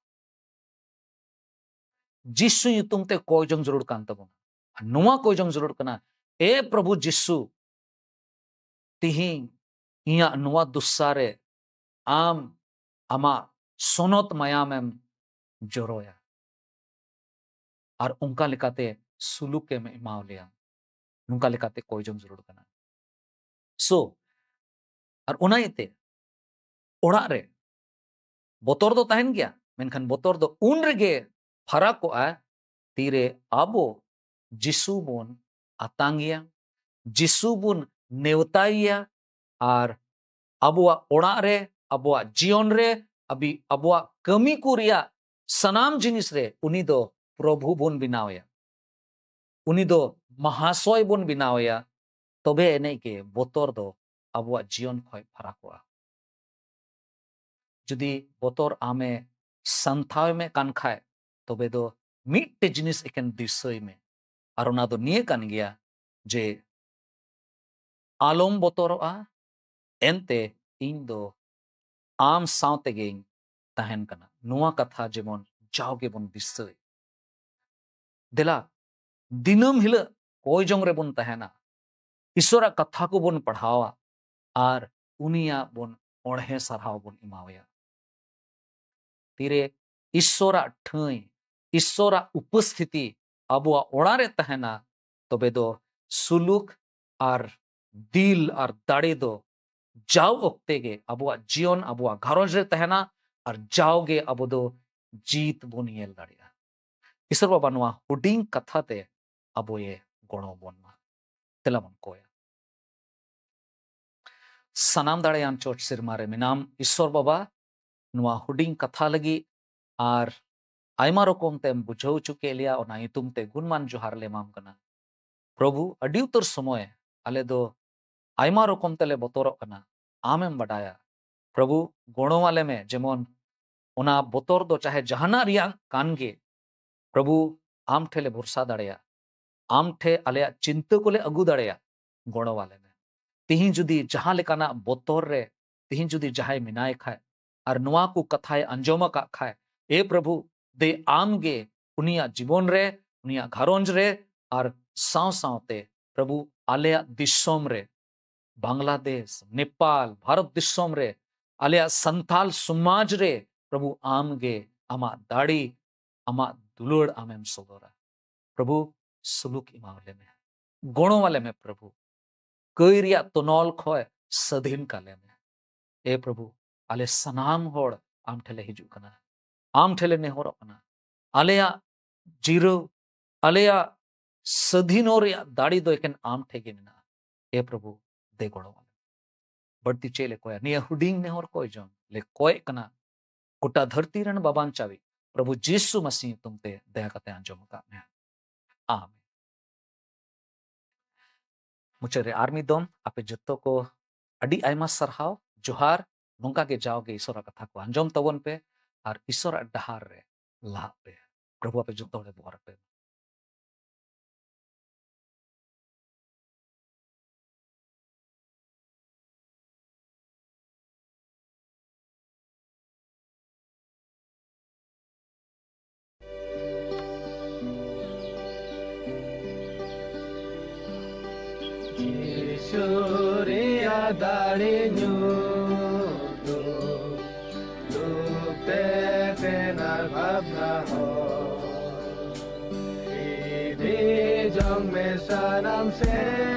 ᱡᱤᱥᱩ ᱧᱩᱛᱩᱢ ᱛᱮ ᱠᱚᱭᱡᱚᱝ ᱡᱟᱹᱨᱩᱲ ᱠᱟᱱ ᱛᱟᱵᱚᱱᱟ᱾ ᱟᱨ ᱱᱚᱣᱟ ᱠᱚᱭᱡᱚᱝ ᱡᱟᱹᱨᱩᱲ ᱠᱟᱱᱟ, ᱮ ᱯᱨᱚᱵᱷᱩ ᱡᱤᱥᱩ, ᱛᱤᱦᱤᱧ ᱤᱧᱟᱜ ᱱᱚᱣᱟ ᱫᱩᱥᱥᱟ ᱨᱮ ᱟᱢ ᱟᱢᱟᱜ ᱥᱚᱱᱚᱛ ᱢᱟᱭᱟᱢᱮᱢ ᱡᱚᱨᱚᱭᱟ᱾ ᱟᱨ ᱚᱱᱠᱟ ᱞᱮᱠᱟᱛᱮ ᱥᱩᱞᱩᱠᱮᱢ ᱮᱢᱟᱣ ᱞᱮᱭᱟ᱾ ᱱᱚᱝᱠᱟ ᱞᱮᱠᱟᱛᱮ ᱠᱚᱭᱡᱚᱝ ᱡᱟᱹᱨᱩᱲ ᱠᱟᱱᱟ᱾ So, ᱟᱨ ᱚᱱᱟ ᱤᱭᱟᱹᱛᱮ ᱚᱲᱟᱜ ᱨᱮ ᱵᱚᱛᱚᱨ ᱫᱚ ᱛᱟᱦᱮᱱ ᱜᱮᱭᱟ, ᱢᱮᱱᱠᱷᱟᱱ ᱵᱚᱛᱚᱨ ᱫᱚ ᱩᱱ ᱨᱮᱜᱮ ᱯᱷᱟᱨᱟᱠᱚᱜᱼᱟ, ᱛᱤᱨᱮ ᱟᱵᱚ ᱡᱤᱥᱩ ᱵᱚᱱ ᱟᱛᱟᱝ ᱮᱭᱟ, ᱡᱤᱥᱩ ᱵᱚᱱ ᱱᱮᱣᱛᱟᱭᱮᱭᱟ, ᱟᱨ ᱟᱵᱚᱣᱟᱜ ᱚᱲᱟᱜ ᱨᱮ, ᱟᱵᱚᱣᱟᱜ ᱡᱤᱭᱚᱱ ᱨᱮ, ᱟᱵᱤ-, ᱟᱵᱚᱣᱟᱜ ᱠᱟᱹᱢᱤ ᱠᱚ ᱨᱮᱭᱟᱜ ᱥᱟᱱᱟᱢ ᱡᱤᱱᱤᱥ ᱨᱮ ᱩᱱᱤ ᱫᱚ ᱯᱨᱚᱵᱷᱩ ᱵᱚᱱ ᱵᱮᱱᱟᱣᱮᱭᱟ, ᱩᱱᱤ ᱫᱚ ᱢᱟᱦᱟᱥᱚᱭ ᱵᱚᱱ ᱵᱮᱱᱟᱣᱮᱭᱟ᱾ ᱛᱚᱵᱮ ᱮᱱᱮᱡ ᱜᱮ ᱵᱚᱛᱚᱨ ᱫᱚ ᱟᱵᱚᱣᱟᱜ ᱡᱤᱭᱚᱱ ᱠᱷᱚᱱ ᱯᱷᱟᱨᱟᱠᱚᱜᱼᱟ᱾ ᱡᱩᱫᱤ ᱵᱚᱛᱚᱨ ᱟᱢᱮ ᱥᱟᱱᱛᱷᱟᱣ ᱮᱢᱮ ᱠᱟᱱ ᱠᱷᱟᱡ, ᱛᱚᱵᱮ ᱫᱚ ᱢᱤᱫᱴᱮᱡ ᱡᱤᱱᱤᱥ ᱮᱠᱮᱱ ᱫᱤᱥᱟᱹᱭ ᱢᱮ, ᱟᱨ ᱚᱱᱟ ᱫᱚ ᱱᱤᱭᱟᱹ ᱠᱟᱱ ᱜᱮᱭᱟ ᱡᱮ ᱟᱞᱚᱢ ᱵᱚᱛᱚᱨᱚᱜᱼᱟ, ᱮᱱᱛᱮ ᱤᱧ ᱫᱚ ᱟᱢ ᱥᱟᱶ ᱛᱮᱜᱮᱧ ᱛᱟᱦᱮᱱ ᱠᱟᱱᱟ᱾ ᱱᱚᱣᱟ ᱠᱟᱛᱷᱟ ᱡᱮᱢᱚᱱ ᱡᱟᱣ ᱜᱮᱵᱚᱱ ᱫᱤᱥᱟᱹᱭ᱾ ᱫᱮᱞᱟ, ᱫᱤᱱᱟᱹᱢ ᱦᱤᱞᱳᱜ ᱠᱚᱭ ᱡᱚᱝ ᱨᱮᱵᱚᱱ ᱛᱟᱦᱮᱱᱟ, ᱤᱥᱚᱨᱟᱜ ᱠᱟᱛᱷᱟ ᱠᱚᱵᱚᱱ ᱯᱟᱲᱦᱟᱣᱟ ᱟᱨ ᱩᱱᱤᱭᱟᱜ ᱵᱚᱱ ᱚᱬᱦᱮ ᱥᱟᱨᱦᱟᱣ ᱵᱚᱱ ᱮᱢᱟᱣᱟᱭᱟ᱾ ᱛᱤᱨᱮ ᱤᱥᱚᱨᱟᱜ ᱴᱷᱟᱹᱭ, ᱤᱥᱚᱨᱟᱜ ᱩᱯᱚᱥᱛᱷᱤᱛᱤ ᱟᱵᱚᱣᱟᱜ ᱚᱲᱟᱜ ᱨᱮ ᱛᱟᱦᱮᱱᱟ, ᱛᱚᱵᱮ ᱫᱚ ᱥᱩᱞᱩᱠ ᱟᱨ ᱫᱤᱞ ᱟᱨ ᱫᱟᱲᱮ ᱫᱚ ᱡᱟᱣ ᱚᱠᱛᱮ ᱜᱮ ᱟᱵᱚᱣᱟᱜ ᱡᱤᱭᱚᱱ, ᱟᱵᱚᱣᱟᱜ ᱜᱷᱟᱨᱚᱸᱡᱽ ᱨᱮ ᱛᱟᱦᱮᱱᱟ ᱟᱨ ᱡᱟᱣ ᱜᱮ ᱟᱵᱚ ᱫᱚ ᱡᱤᱛ ᱵᱚᱱ ᱧᱮᱞ ᱫᱟᱲᱮᱭᱟᱜᱼᱟ᱾ ᱤᱥᱚᱨ ᱵᱟᱵᱟ ᱱᱚᱣᱟ ᱦᱩᱰᱤᱧ ᱠᱟᱛᱷᱟ ᱛᱮ ᱟᱵᱚᱭᱮ ᱜᱚᱲᱚ ᱵᱚᱱ ᱢᱟ᱾ ᱛᱮᱞᱟ ᱵᱚᱱ ᱠᱚᱭᱟ᱾ ᱥᱟᱱᱟᱢ ᱫᱟᱲᱮᱭᱟᱱ ᱪᱚᱴ ᱥᱮᱨᱢᱟ ᱨᱮ ᱢᱮᱱᱟᱢ ᱤᱥᱥᱚᱨ ᱵᱟᱵᱟ, ᱱᱚᱣᱟ ᱦᱩᱰᱤᱧ ᱠᱟᱛᱷᱟ ᱞᱟᱹᱜᱤᱫ ᱟᱨ ᱟᱭᱢᱟ ᱨᱚᱠᱚᱢ ᱛᱮᱢ ᱵᱩᱡᱷᱟᱹᱣ ᱦᱚᱪᱚ ᱠᱮᱫ ᱞᱮᱭᱟ, ᱚᱱᱟ ᱧᱩᱛᱩᱢ ᱛᱮ ᱜᱩᱱᱢᱟᱱ ᱡᱚᱦᱟᱨ ᱞᱮ ᱮᱢᱟᱢ ᱠᱟᱱᱟ᱾ ᱯᱨᱚᱵᱷᱩ, ᱟᱹᱰᱤ ᱩᱛᱟᱹᱨ ᱥᱚᱢᱚᱭ ᱟᱞᱮ ᱫᱚ ᱟᱭᱢᱟ ᱨᱚᱠᱚᱢ ᱛᱮᱞᱮ ᱵᱚᱛᱚᱨᱚᱜ ᱠᱟᱱᱟ, ᱟᱢᱮᱢ ᱵᱟᱰᱟᱭᱟ᱾ ᱯᱨᱚᱵᱷᱩ, ᱜᱚᱲᱚ ᱟᱞᱮ ᱢᱮ, ᱡᱮᱢᱚᱱ ᱚᱱᱟ ᱵᱚᱛᱚᱨ ᱫᱚ ᱪᱟᱦᱮ ᱡᱟᱦᱟᱱᱟᱜ ᱨᱮᱭᱟᱜ ᱠᱟᱱ ᱜᱮ, ᱯᱨᱚᱵᱷᱩ, ᱟᱢ ᱴᱷᱮᱱ ᱞᱮ ᱵᱷᱚᱨᱥᱟ ᱫᱟᱲᱮᱭᱟᱜ, ᱟᱢ ᱴᱷᱮᱱ ᱟᱞᱮᱭᱟᱜ ᱪᱤᱱᱛᱟᱹ ᱠᱚᱞᱮ ᱟᱹᱜᱩ ᱫᱟᱲᱮᱭᱟᱜ, ᱜᱚᱲᱚ ᱟᱞᱮ ᱢᱮ᱾ ᱛᱤᱦᱤᱧ ᱡᱩᱫᱤ ᱡᱟᱦᱟᱸ ᱞᱮᱠᱟᱱᱟᱜ ᱵᱚᱛᱚᱨ ᱨᱮ ᱛᱤᱦᱤᱧ ᱡᱩᱫᱤ ᱡᱟᱦᱟᱸᱭ ᱢᱮᱱᱟᱭ ᱠᱷᱟᱡ ᱟᱨ ᱱᱚᱣᱟ ᱠᱚ ᱠᱟᱛᱷᱟᱭ ᱟᱸᱡᱚᱢ ᱟᱠᱟᱫ ᱠᱷᱟᱡ, ᱮ ᱯᱨᱚᱵᱷᱩ, ᱫᱮ ᱟᱢ ᱜᱮ ᱩᱱᱤᱭᱟᱜ ᱡᱤᱵᱚᱱ ᱨᱮ, ᱩᱱᱤᱭᱟᱜ ᱜᱷᱟᱨᱚᱸᱡᱽ ᱨᱮ ᱟᱨ ᱥᱟᱶ ᱥᱟᱶᱛᱮ ᱯᱨᱚᱵᱷᱩ ᱟᱞᱮᱭᱟᱜ ᱫᱤᱥᱚᱢ ᱨᱮ, ᱵᱟᱝᱞᱟᱫᱮᱥ, ᱱᱮᱯᱟᱞ, ᱵᱷᱟᱨᱚᱛ ᱫᱤᱥᱚᱢ ᱨᱮ, ᱟᱞᱮᱭᱟᱜ ᱥᱟᱱᱛᱟᱞ ᱥᱚᱢᱟᱡᱽ ᱨᱮ ᱯᱨᱚᱵᱷᱩ ᱟᱢ ᱜᱮ ᱟᱢᱟᱜ ᱫᱟᱲᱮ, ᱟᱢᱟᱜ ᱫᱩᱞᱟᱹᱲ ᱟᱢᱮᱢ ᱥᱚᱫᱚᱨᱟ᱾ ᱯᱨᱚᱵᱷᱩ, ᱥᱩᱞᱩᱠ ᱮᱢᱟᱣᱟᱞᱮ ᱢᱮ, ᱜᱚᱲᱚ ᱟᱞᱮ ᱢᱮ ᱯᱨᱚᱵᱷᱩ, ᱠᱟᱹᱭ ᱨᱮᱭᱟᱜ ᱛᱚᱱᱚᱞ ᱠᱷᱚᱱ ᱥᱟᱹᱫᱷᱤᱱ ᱠᱟᱞᱮ ᱢᱮ᱾ ᱮ ᱯᱨᱚᱵᱷᱩ, ᱟᱞᱮ ᱥᱟᱱᱟᱢ ᱦᱚᱲ ᱟᱢ ᱴᱷᱮᱱ ᱞᱮ ᱦᱤᱡᱩᱜ ᱠᱟᱱᱟ, ᱟᱢ ᱴᱷᱮᱱ ᱞᱮ ᱱᱮᱦᱚᱨᱚᱜ ᱠᱟᱱᱟ᱾ ᱟᱞᱮᱭᱟᱜ ᱡᱤᱨᱟᱹᱣ, ᱟᱞᱮᱭᱟᱜ ᱥᱟᱹᱫᱷᱤᱱᱚᱜ ᱨᱮᱭᱟᱜ ᱫᱟᱲᱮ ᱫᱚ ᱮᱠᱮᱱ ᱟᱢ ᱴᱷᱮᱱ ᱜᱮ ᱢᱮᱱᱟᱜᱼᱟ᱾ ᱮ ᱯᱨᱚᱵᱷᱩ, ᱫᱮ ᱜᱚᱲᱚ ᱟᱞᱮ᱾ ᱵᱟᱹᱲᱛᱤ ᱪᱮᱫ ᱞᱮ ᱠᱚᱭᱟ? ᱱᱤᱭᱟᱹ ᱦᱩᱰᱤᱧ ᱱᱮᱦᱚᱨ ᱠᱚᱭ ᱡᱚᱝ ᱞᱮ ᱠᱚᱭᱮᱜ ᱠᱟᱱᱟ ᱜᱚᱴᱟ ᱫᱷᱟᱹᱨᱛᱤ ᱨᱮᱱ ᱵᱟᱵᱟᱱ ᱪᱟᱵᱤ ᱯᱨᱚᱵᱷᱩ ᱡᱤᱥᱩ ᱢᱟᱥᱤ ᱧᱩᱛᱩᱢ ᱛᱮ ᱫᱟᱭᱟ ᱠᱟᱛᱮ ᱟᱸᱡᱚᱢ ᱟᱠᱟᱫ ᱢᱮ᱾ ᱟᱢᱮᱱ᱾ ᱢᱩᱪᱟᱹᱫ ᱨᱮ ᱟᱨ ᱢᱤᱫ ᱫᱚᱢ ᱟᱯᱮ ᱡᱚᱛᱚ ᱠᱚ ᱟᱹᱰᱤ ᱟᱭᱢᱟ ᱥᱟᱨᱦᱟᱣ, ᱡᱚᱦᱟᱨ᱾ ᱱᱚᱝᱠᱟ ᱜᱮ ᱡᱟᱣᱜᱮ ᱤᱥᱚᱨᱟᱜ ᱠᱟᱛᱷᱟ ᱠᱚ ᱟᱸᱡᱚᱢ ᱛᱟᱵᱚᱱ ᱯᱮ ᱟᱨ ᱤᱥᱚᱨᱟᱜ ᱰᱟᱦᱟᱨ ᱨᱮ ᱞᱟᱦᱟᱜ ᱯᱮ᱾ ᱯᱨᱚᱵᱷᱩ ᱟᱯᱮ ᱡᱚᱛᱚ ᱦᱚᱲᱮ ᱵᱚᱦᱟᱨ ᱯᱮ᱾ ᱡᱤᱥᱩ ᱨᱮᱭᱟᱜ ᱫᱟᱲᱮ ᱧᱩᱛᱩᱢ, ᱫᱩᱠ ᱛᱮ ᱛᱮᱱᱟᱨ ᱵᱷᱟᱵᱽᱱᱟ ᱦᱚᱸ᱾ ᱤᱫᱤ ᱡᱚᱝ ᱢᱮ ᱥᱟᱱᱟᱢ ᱥᱮ